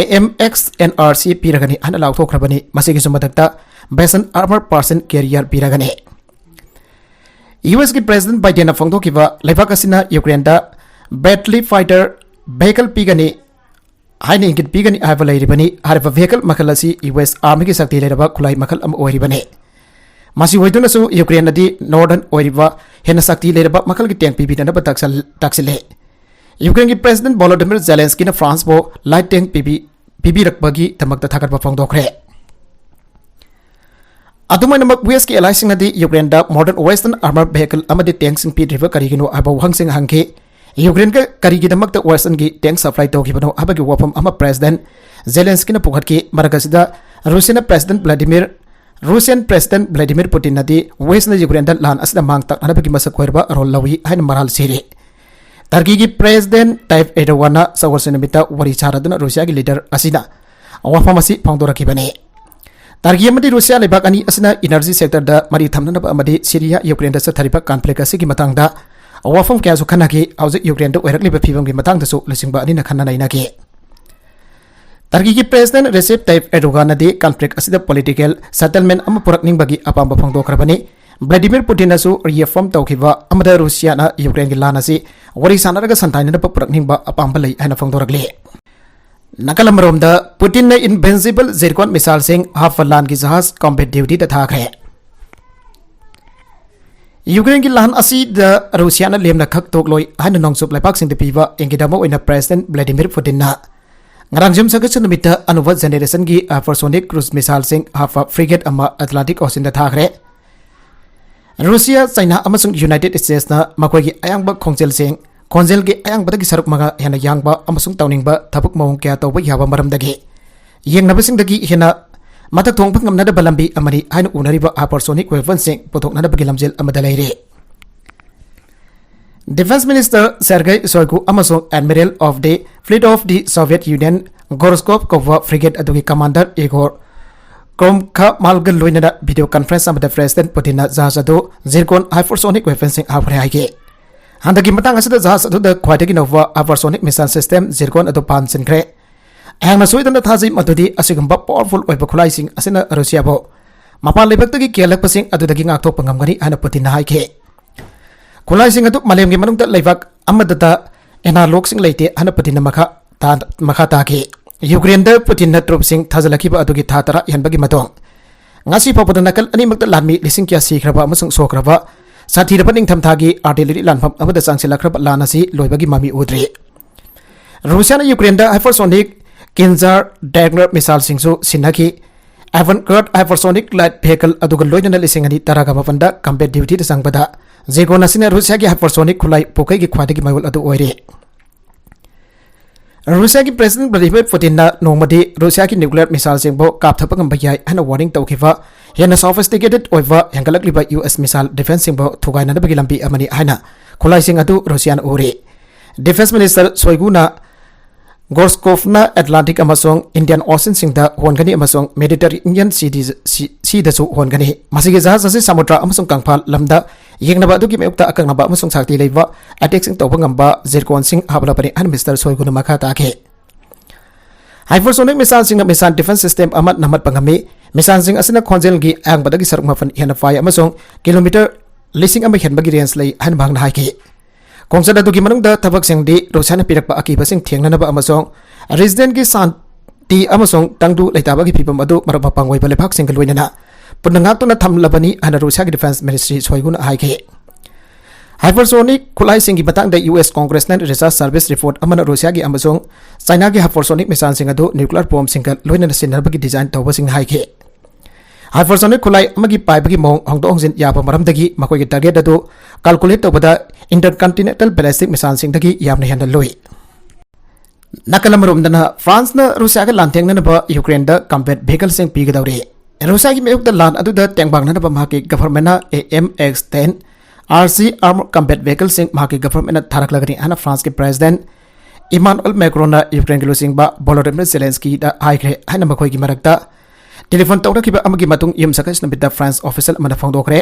A M X N R C ꯄꯤꯔꯒꯅꯤ ꯍꯥꯏꯅ ꯂꯥꯎꯊꯣꯛꯈ꯭ꯔꯕꯅꯤ꯫ ꯃꯁꯤꯒꯤꯁꯨ ꯃꯊꯛꯇ ꯕꯦꯁꯟ ꯑꯥꯔꯃꯔ ꯄꯥꯔꯁꯟ ꯀꯦꯔꯤꯌꯔ ꯄꯤꯔꯒꯅꯤ꯫ ꯌꯨ ꯑꯦꯁꯀꯤ ꯄ꯭ꯔꯦꯁꯤꯗꯦꯟꯠ ꯕꯥꯏꯗꯦꯟꯅ ꯐꯣꯡꯗꯣꯛꯈꯤꯕ ꯂꯩꯕꯥꯛ ꯑꯁꯤꯅ ꯌꯨꯀ꯭ꯔꯦꯟꯗ ꯕ꯭ꯔꯦꯗꯂꯤ ꯐꯥꯏꯇꯔ ꯚꯦꯍꯤꯀꯜ ꯄꯤꯒꯅꯤ ꯍꯥꯏꯅ ꯏꯪꯒꯤꯠ ꯄꯤꯒꯅꯤ ꯍꯥꯏꯕ ꯂꯩꯔꯤꯕꯅꯤ꯫ ꯍꯥꯏꯔꯤꯕ ꯚꯦꯍꯤꯀꯜ ꯃꯈꯜ ꯑꯁꯤ ꯌꯨ ꯑꯦꯁ ꯑꯥꯔꯃꯤꯒꯤ ꯁꯛꯇꯤ ꯂꯩꯔꯕ ꯈꯨꯠꯂꯥꯏ ꯃꯈꯜ ꯑꯃ ꯑꯣꯏꯔꯤꯕꯅꯤ꯫ ꯃꯁꯤ ꯑꯣꯏꯗꯨꯅꯁꯨ ꯌꯨꯀ꯭ꯔꯦꯟꯅꯗꯤ ꯅꯣꯔꯗꯔꯟ ꯑꯣꯏꯔꯤꯕ ꯍꯦꯟꯅ ꯁꯛꯇꯤ ꯂꯩꯔꯕ ꯃꯈꯜꯒꯤ ꯇꯦꯡ ꯄꯤꯕꯤꯅꯅꯕ ꯇꯥꯛꯁꯜ-, ꯇꯥꯛꯁꯤꯜꯂꯤ꯫ ꯌꯨꯀ꯭ꯔꯦꯟꯒꯤ ꯄ꯭ꯔꯦꯁꯤꯗꯦꯟꯠ ꯚꯣꯂꯣꯗꯤꯃꯤꯔ ꯖꯦꯂꯦꯟꯁꯀꯤꯅ ꯐ꯭ꯔꯥꯟꯁꯄꯨ ꯂꯥꯏꯠ ꯇꯦꯡ ꯄꯤꯕꯤ-, ꯄꯤꯕꯤꯔꯛꯄꯒꯤꯗꯃꯛꯇ ꯊꯥꯒꯠꯄ ꯐꯣꯡꯗꯣꯛꯈ꯭ꯔꯦ꯫ ꯑꯗꯨꯝ ꯑꯣꯏꯅꯃꯛ, ꯋꯦꯁꯀꯤ ꯑꯦꯂꯥꯏꯁꯤꯡꯅꯗꯤ ꯌꯨꯀ꯭ꯔꯦꯟꯗ ꯃꯣꯗꯔꯟ ꯋꯦꯁꯇꯔꯟ ꯑꯥꯔꯃꯔ ꯚꯦꯍꯤꯀꯜ ꯑꯃꯗꯤ ꯇꯦꯡꯁꯤꯡ ꯄꯤꯗ꯭ꯔꯤꯕ ꯀꯔꯤꯒꯤꯅꯣ ꯍꯥꯏꯕ ꯋꯥꯍꯪꯁꯤꯡ ꯍꯪꯈꯤ꯫ ꯌꯨꯀ꯭ꯔꯦꯟꯒ ꯀꯔꯤꯒꯤꯗꯃꯛꯇ ꯋꯦꯁꯇꯔꯟꯒꯤ ꯇꯦꯡ ꯁꯄ꯭ꯂꯥꯏ ꯇꯧꯈꯤꯕꯅꯣ ꯍꯥꯏꯕꯒꯤ ꯋꯥꯐꯝ ꯑꯃ ꯄ꯭ꯔꯦꯁꯤꯗꯦꯟꯠ ꯖꯦꯂꯦꯟꯁꯀꯤꯅ ꯄꯨꯈꯠꯈꯤ꯫ ꯃꯔꯛ ꯑꯁꯤꯗ, ꯔꯨꯁꯤꯌꯥꯅ president Vladimir Russian President Vladimir Putin ꯅꯗꯤ West ꯅ Ukraine ꯗ ꯂꯥꯟ ꯑꯁꯤꯗ ꯃꯥꯡ ꯇꯥꯛꯅꯅꯕꯒꯤ ꯃꯁꯛ ꯑꯣꯏꯔꯕ role ꯂꯧꯏ ꯍꯥꯏꯅ ꯃꯔꯥꯜ ꯁꯤꯔꯤ꯫ Turkey ꯒꯤ President Tayyip Erdogan ꯅ ꯁꯒꯣꯜꯁꯦꯟ ꯅꯨꯃꯤꯠꯇ ꯋꯥꯔꯤ ꯁꯥꯔꯗꯨꯅ Russia ꯒꯤ leader ꯑꯁꯤꯅ ꯋꯥꯐꯝ ꯑꯁꯤ ꯐꯣꯡꯗꯣꯔꯛꯈꯤꯕꯅꯤ꯫ Turkey ꯑꯃꯗꯤ Russia ꯂꯩꯕꯥꯛ ꯑꯅꯤ ꯑꯁꯤꯅ energy sector ꯗ ꯃꯔꯤ ꯊꯝꯅꯅꯕ ꯑꯃꯗꯤ Syria, Ukraine ꯗ ꯆꯠꯊꯔꯤꯕ conflict ꯑꯁꯤꯒꯤ ꯃꯇꯥꯡꯗ ꯋꯥꯐꯝ ꯀꯌꯥꯁꯨ ꯈꯟꯅꯈꯤ꯫ ꯍꯧꯖꯤꯛ Ukraine ꯗ ꯑꯣꯏꯔꯛꯂꯤꯕ ꯐꯤꯕꯝꯒꯤ ꯃꯇꯥꯡꯗꯁꯨ ꯂꯨꯆꯤꯡꯕ ꯑꯅꯤꯅ ꯈꯟꯅ ꯅꯩꯅꯈꯤ꯫ Turkey ꯒꯤ President Recep Tayyip Erdogan ꯅꯗꯤ conflict ꯑꯁꯤꯗ political settlement ꯑꯃ ꯄꯨꯔꯛꯅꯤꯡꯕꯒꯤ ꯑꯄꯥꯝꯕ ꯐꯣꯡꯗꯣꯛꯈ꯭ꯔꯕꯅꯤ꯫ Vladimir Putin ꯅꯁꯨ reaffirm ꯇꯧꯈꯤꯕ ꯑꯃꯗ Russia ꯅ Ukraine ꯒꯤ ꯂꯥꯟ ꯑꯁꯤ ꯋꯥꯔꯤ ꯁꯥꯟꯅꯔꯒ ꯁꯟꯊꯥꯏꯅꯅꯕ ꯄꯨꯔꯛꯅꯤꯡꯕ ꯑꯄꯥꯝꯕ ꯂꯩ ꯍꯥꯏꯅ ꯐꯣꯡꯗꯣꯔꯛꯂꯤ꯫ ꯅꯥꯀꯜ ꯑꯃꯔꯣꯝꯗ, Putin ꯅ invincible Zircon missile ꯁꯤꯡ ꯍꯥꯞꯄ ꯂꯥꯟꯒꯤ ꯖꯍꯥꯖ combat duty ꯗ ꯊꯥꯈ꯭ꯔꯦ꯫ Ukraine ꯒꯤ ꯂꯥꯟ ꯑꯁꯤꯗ Russia ꯅ ꯂꯦꯝꯅ ꯈꯛ ꯇꯣꯛꯂꯣꯏ ꯍꯥꯏꯅ ꯅꯣꯡꯆꯨꯞ ꯂꯩꯕꯥꯛꯁꯤꯡꯗ ꯄꯤꯕ ꯏꯪꯒꯤꯠ ꯑꯃ ꯑꯣꯏꯅ President Vladimir Putin ꯅ ꯉꯔꯥꯡ ꯌꯨꯝꯁꯀꯩꯁ ꯅꯨꯃꯤꯠꯇ ꯑꯅꯧꯕ generation ꯒꯤ hypersonic cruise missile ꯁꯤꯡ ꯍꯥꯞꯄ frigate ꯑꯃ Atlantic Ocean ꯗ ꯊꯥꯈ꯭ꯔꯦ꯫ Russia, China ꯑꯃꯁꯨꯡ United States ꯅ ꯃꯈꯣꯏꯒꯤ ꯑꯌꯥꯡꯕ ꯈꯣꯡꯖꯦꯜꯁꯤꯡ, ꯈꯣꯟꯖꯦꯜꯒꯤ ꯑꯌꯥꯡꯕꯗꯒꯤ ꯁꯔꯨꯛ ꯃꯉꯥ ꯍꯦꯟꯅ ꯌꯥꯡꯕ ꯑꯃꯁꯨꯡ ꯇꯧꯅꯤꯡꯕ ꯊꯕꯛ ꯃꯑꯣꯡ ꯀꯌꯥ ꯇꯧꯕ ꯌꯥꯕ ꯃꯔꯝꯗꯒꯤ ꯌꯦꯡꯅꯕꯁꯤꯡꯗꯒꯤ ꯍꯦꯟꯅ ꯃꯊꯛ ꯊꯣꯡꯕ ꯉꯝꯅꯗꯕ ꯂꯝꯕꯤ ꯑꯃꯅꯤ ꯍꯥꯏꯅ ꯎꯅꯔꯤꯕ hypersonic weapon ꯁꯤꯡ ꯄꯨꯊꯣꯛꯅꯅꯕꯒꯤ ꯂꯝꯖꯦꯜ ꯑꯃꯗ ꯂꯩꯔꯤ꯫ Defense Minister Sergei Shoigu ꯑꯃꯁꯨꯡ Admiral of the Fleet of the Soviet Union Gorshkov ꯀꯧꯕ frigate ꯑꯗꯨꯒꯤ commander Igor Kromkhamalꯒ ꯂꯣꯏꯅꯅ video conference ꯑꯃꯗ President Putin ꯅ ꯖꯍꯥꯖ ꯑꯗꯨ Zircon hypersonic weapon ꯁꯤꯡ ꯍꯥꯞꯈ꯭ꯔꯦ ꯍꯥꯏꯈꯤ꯫ ꯍꯟꯗꯛꯀꯤ ꯃꯇꯥꯡ ꯑꯁꯤꯗ ꯖꯍꯥꯖ ꯑꯗꯨꯗ ꯈ꯭ꯋꯥꯏꯗꯒꯤ ꯅꯧꯕ hypersonic missile system Zircon ꯑꯗꯨ ꯄꯥꯟꯁꯤꯟꯈ꯭ꯔꯦ꯫ ꯑꯩꯍꯥꯛꯅ ꯁꯣꯏꯗꯅ ꯊꯥꯖꯩ ꯃꯗꯨꯗꯤ ꯑꯁꯤꯒꯨꯝꯕ powerful ꯑꯣꯏꯕ ꯈꯨꯠꯂꯥꯏꯁꯤꯡ ꯑꯁꯤꯅ Russia ꯕꯨ ꯃꯄꯥꯟ ꯂꯩꯕꯥꯛꯇꯒꯤ ꯀꯦꯜꯂꯛꯄꯁꯤꯡ ꯑꯗꯨꯗꯒꯤ ꯉꯥꯛꯊꯣꯛꯄ ꯉꯝꯒꯅꯤ ꯍꯥꯏꯅ Putin ꯅ ꯍꯥꯏꯈꯤ꯫ ꯈꯨꯠꯂꯥꯏꯁꯤꯡ ꯑꯗꯨ ꯃꯥꯂꯦꯝꯒꯤ ꯃꯅꯨꯡꯗ ꯂꯩꯕꯥꯛ ꯑꯃꯗꯇ analog ꯁꯤꯡ ꯂꯩꯇꯦ ꯍꯥꯏꯅ Putin ꯅ ꯃꯈꯥ ꯇꯥ-, ꯃꯈꯥ ꯇꯥꯈꯤ꯫ Ukraine ꯗ Putin ꯅ troop ꯁꯤꯡ ꯊꯥꯖꯤꯜꯂꯛꯈꯤꯕ ꯑꯗꯨꯒꯤ ꯊꯥ ꯇꯔꯥ ꯍꯦꯟꯕꯒꯤ ꯃꯇꯨꯡ ꯉꯁꯤ ꯐꯥꯎꯕꯗ ꯅꯥꯀꯜ ꯑꯅꯤꯃꯛꯇ ꯂꯥꯟꯃꯤ ꯂꯤꯁꯤꯡ ꯀꯌꯥ ꯁꯤꯈ꯭ꯔꯕ ꯑꯃꯁꯨꯡ ꯁꯣꯛꯈ꯭ꯔꯕ ꯁꯥꯊꯤꯔꯕ ꯅꯤꯡꯊꯝꯊꯥꯒꯤ artillery ꯂꯥꯟꯐꯝ ꯑꯃꯗ ꯆꯪꯁꯤꯜꯂꯛꯈ꯭ꯔꯕ ꯂꯥꯟ ꯑꯁꯤ ꯂꯣꯏꯕꯒꯤ ꯃꯃꯤ ꯎꯗ꯭ꯔꯤ꯫ Russia ꯅ Ukraine ꯗ hypersonic Kinzhal Dagger missile ꯁꯤꯡꯁꯨ ꯁꯤꯟꯅꯈꯤ꯫ Avangard hypersonic light vehicle ꯑꯗꯨꯒ ꯂꯣꯏꯅꯅ ꯂꯤꯁꯤꯡ ꯑꯅꯤ ꯇꯔꯥꯒ ꯃꯥꯄꯟꯗ combat duty ꯗ ꯆꯪꯕꯗ Zircon ꯑꯁꯤꯅ Russia ꯒꯤ hypersonic ꯈꯨꯠꯂꯥꯏ ꯄꯣꯛꯀꯩꯒꯤ ꯈ꯭ꯋꯥꯏꯗꯒꯤ ꯃꯩꯑꯣꯜ ꯑꯗꯨ ꯑꯣꯏꯔꯤ꯫ Russia ꯒꯤ President Vladimir Putin ꯅ ꯅꯣꯡꯃꯗꯤ Russia ꯒꯤ nuclear missile ꯁꯤꯡꯕꯨ ꯀꯥꯞꯊꯕ ꯉꯝꯕ ꯌꯥꯏ ꯍꯥꯏꯅ warning ꯇꯧꯈꯤꯕ ꯍꯦꯟꯅ sophisticated ꯑꯣꯏꯕ ꯍꯦꯟꯒꯠꯂꯛꯂꯤꯕ ꯌꯨ ꯑꯦꯁ missile defenceꯁꯤꯡꯕꯨ ꯊꯨꯒꯥꯏꯅꯅꯕꯒꯤ ꯂꯝꯕꯤ ꯑꯃꯅꯤ ꯍꯥꯏꯅ ꯈꯨꯠꯂꯥꯏꯁꯤꯡ ꯑꯗꯨ ꯔꯨꯁꯤꯌꯥꯅ ꯎꯔꯤ꯫ Defence Minister ꯁꯣꯏꯒꯨꯅ ꯒꯣꯔꯁꯀꯣꯐꯅ ꯑꯦꯠꯂꯥꯟꯇꯤꯛ ꯑꯃꯁꯨꯡ ꯏꯟꯗꯤꯌꯟ ꯑꯣꯁꯤꯌꯟꯁꯤꯡꯗ ꯍꯣꯟꯒꯅꯤ ꯑꯃꯁꯨꯡ ꯃꯦꯗꯤꯇꯔꯦꯅꯤꯌꯟ ꯁꯤꯗꯤ-, ꯁꯤ-, ꯁꯤꯗꯁꯨ ꯍꯣꯟꯒꯅꯤ꯫ ꯃꯁꯤꯒꯤ ꯖꯍꯥꯖ ꯑꯁꯤ ꯁꯃꯨꯗ꯭ꯔ ꯑꯃꯁꯨꯡ ꯀꯪꯐꯥꯜ ꯂꯝꯗ ꯌꯦꯡꯅꯕ ꯑꯗꯨꯒꯤ ꯃꯥꯌꯣꯛꯇ ꯑꯀꯛꯅꯕ ꯑꯃꯁꯨꯡ ꯁꯛꯇꯤ ꯂꯩꯕ attackꯁꯤꯡ ꯇꯧꯕ ꯉꯝꯕ zirconꯁꯤꯡ ꯍꯥꯞꯂꯕꯅꯤ ꯍꯥꯏꯅ Minister ꯁꯣꯏꯒꯨꯅ ꯃꯈꯥ ꯇꯥꯈꯤ꯫ Hypersonic missileꯁꯤꯡꯅ missile defence system ꯑꯃ ꯅꯝꯍꯠꯄ ꯉꯝꯃꯤ꯫ Missileꯁꯤꯡ ꯑꯁꯤꯅ ꯈꯣꯟꯖꯦꯜꯒꯤ ꯑꯌꯥꯡꯕꯗꯒꯤ ꯁꯔꯨꯛ ꯃꯥꯄꯟ ꯍꯦꯟꯅ ꯄꯥꯏ ꯑꯃꯁꯨꯡ ꯀꯤꯂꯣꯃꯤꯇꯔ ꯂꯤꯁꯤꯡ ꯑꯃ ꯍꯦꯟꯕꯒꯤ range ꯂꯩ ꯍꯥꯏꯅ ꯃꯍꯥꯛꯅ ꯍꯥꯏꯈꯤ꯫ ꯈꯣꯡꯆꯠ ꯑꯗꯨꯒꯤ ꯃꯅꯨꯡꯗ ꯊꯕꯛꯁꯤꯡꯗꯤ ꯔꯨꯁꯤꯌꯥꯅ ꯄꯤꯔꯛꯄ ꯑꯀꯤꯕꯁꯤꯡ ꯊꯦꯡꯅꯅꯕ ꯑꯃꯁꯨꯡ regionꯒꯤ ꯁꯥꯟꯇꯤ ꯑꯃꯁꯨꯡ ꯇꯪꯗꯨ ꯂꯩꯇꯥꯕꯒꯤ ꯐꯤꯚꯝ ꯑꯗꯨ ꯃꯔꯨꯞ ꯃꯄꯥꯡ ꯑꯣꯏꯕ ꯂꯩꯕꯥꯛꯁꯤꯡꯒ ꯂꯣꯏꯅꯅ ꯄꯨꯟꯅ ꯉꯥꯛꯇꯨꯅ ꯊꯝꯂꯕꯅꯤ ꯍꯥꯏꯅ ꯔꯨꯁꯤꯌꯥꯒꯤ Defence Ministry ꯁꯣꯏꯒꯨꯅ ꯍꯥꯏꯈꯤ꯫ Hypersonic ꯈꯨꯠꯂꯥꯏꯁꯤꯡꯒꯤ ꯃꯇꯥꯡꯗ ꯌꯨ ꯑꯦꯁ Congressꯅ research service report ꯑꯃꯅ ꯔꯨꯁꯤꯌꯥꯒꯤ ꯑꯃꯁꯨꯡ ꯆꯥꯏꯅꯥꯒꯤ hypersonic missileꯁꯤꯡ ꯑꯗꯨ nuclear bombꯁꯤꯡꯒ ꯂꯣꯏꯅꯅ ꯁꯤꯖꯤꯟꯅꯕꯒꯤ design ꯇꯧꯕꯁꯤꯡ ꯍꯥꯏꯈꯤ꯫ Hypersonic ꯈꯨꯠꯂꯥꯏ ꯑꯃꯒꯤ ꯄꯥꯏꯕꯒꯤ ꯃꯑꯣꯡ ꯍꯣꯡꯗꯣꯛ ꯍꯣꯡꯖꯤꯟ ꯌꯥꯕ ꯃꯔꯝꯗꯒꯤ ꯃꯈꯣꯏꯒꯤ target ꯑꯗꯨ calculate ꯇꯧꯕꯗ intercontinental ballistic missileꯁꯤꯡꯗꯒꯤ ꯌꯥꯝꯅ ꯍꯦꯟꯅ ꯂꯨꯏ꯫ ꯅꯥꯀꯜ ꯑꯃꯔꯣꯝꯗꯅ, Franceꯅ ꯔꯨꯁꯤꯌꯥꯒ ꯂꯥꯟꯊꯦꯡꯅꯅꯕ ꯌꯨꯀ꯭ꯔꯦꯟꯗ combat vehicleꯁꯤꯡ ꯄꯤꯒꯗꯧꯔꯤ꯫ ꯔꯨꯁꯤꯌꯥꯒꯤ ꯃꯥꯌꯣꯛꯇ ꯂꯥꯟ ꯑꯗꯨꯗ ꯇꯦꯡꯕꯥꯡꯅꯅꯕ ꯃꯍꯥꯛꯀꯤ governmentꯅ A M X ten R C arm combat vehicleꯁꯤꯡ ꯃꯍꯥꯛꯀꯤ governmentꯅ ꯊꯥꯔꯛꯂꯒꯅꯤ ꯍꯥꯏꯅ Franceꯀꯤ President Emmanuel Macronꯅ ꯌꯨꯀ꯭ꯔꯦꯟꯒꯤ ꯂꯨꯆꯤꯡꯕ Volodymyr Zelenskyꯗ ꯍꯥꯏꯈ꯭ꯔꯦ ꯍꯥꯏꯅ ꯃꯈꯣꯏꯒꯤ ꯃꯔꯛꯇ telephone ꯇꯧꯅꯈꯤꯕ ꯑꯃꯒꯤ ꯃꯇꯨꯡ ꯌꯨꯝꯁꯀꯩꯁ ꯅꯨꯃꯤꯠꯇ France official ꯑꯃꯅ ꯐꯣꯡꯗꯣꯛꯈ꯭ꯔꯦ꯫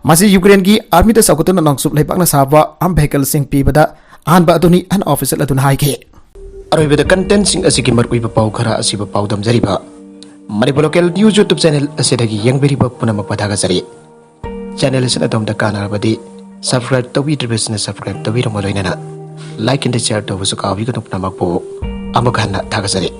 ꯃꯁꯤ ꯌꯨꯀ꯭ꯔꯦꯟꯒꯤ armyꯗ ꯆꯥꯎꯈꯠꯇꯨꯅ ꯅꯣꯡꯆꯨꯞ ꯂꯩꯕꯥꯛꯅ ꯁꯥꯕ arm vehicleꯁꯤꯡ ꯄꯤꯕꯗ ꯑꯍꯥꯟꯕ ꯑꯗꯨꯅꯤ ꯍꯥꯏꯅ official ꯑꯗꯨꯅ ꯍꯥꯏꯈꯤ꯫ ꯑꯔꯣꯏꯕꯗ contentꯁꯤꯡ ꯑꯁꯤꯒꯤ ꯃꯔꯨꯑꯣꯏꯕ ꯄꯥꯎ ꯈꯔ ꯑꯁꯤꯕꯨ ꯄꯥꯎꯗꯝꯖꯔꯤꯕ Manipur Local News YouTube channel ꯑꯁꯤꯗꯒꯤ ꯌꯦꯡꯕꯤꯔꯤꯕ ꯄꯨꯝꯅꯃꯛꯄꯨ ꯊꯥꯒꯠꯆꯔꯤ꯫ Channel ꯑꯁꯤꯅ ꯑꯗꯣꯝꯗ ꯀꯥꯟꯅꯔꯕꯗꯤ subscribe ꯇꯧꯕꯤꯗ꯭ꯔꯤꯕꯁꯤꯡꯅ subscribe ꯇꯧꯕꯤꯔꯝꯃ ꯂꯣꯏꯅꯅ like and share ꯇꯧꯕꯁꯨ ꯀꯥꯎꯕꯤꯒꯅꯨ꯫ ꯄꯨꯝꯅꯃꯛꯄꯨ ꯑꯃꯨꯛ ꯍꯟꯅ ꯊꯥꯒꯠꯆꯔꯤ꯫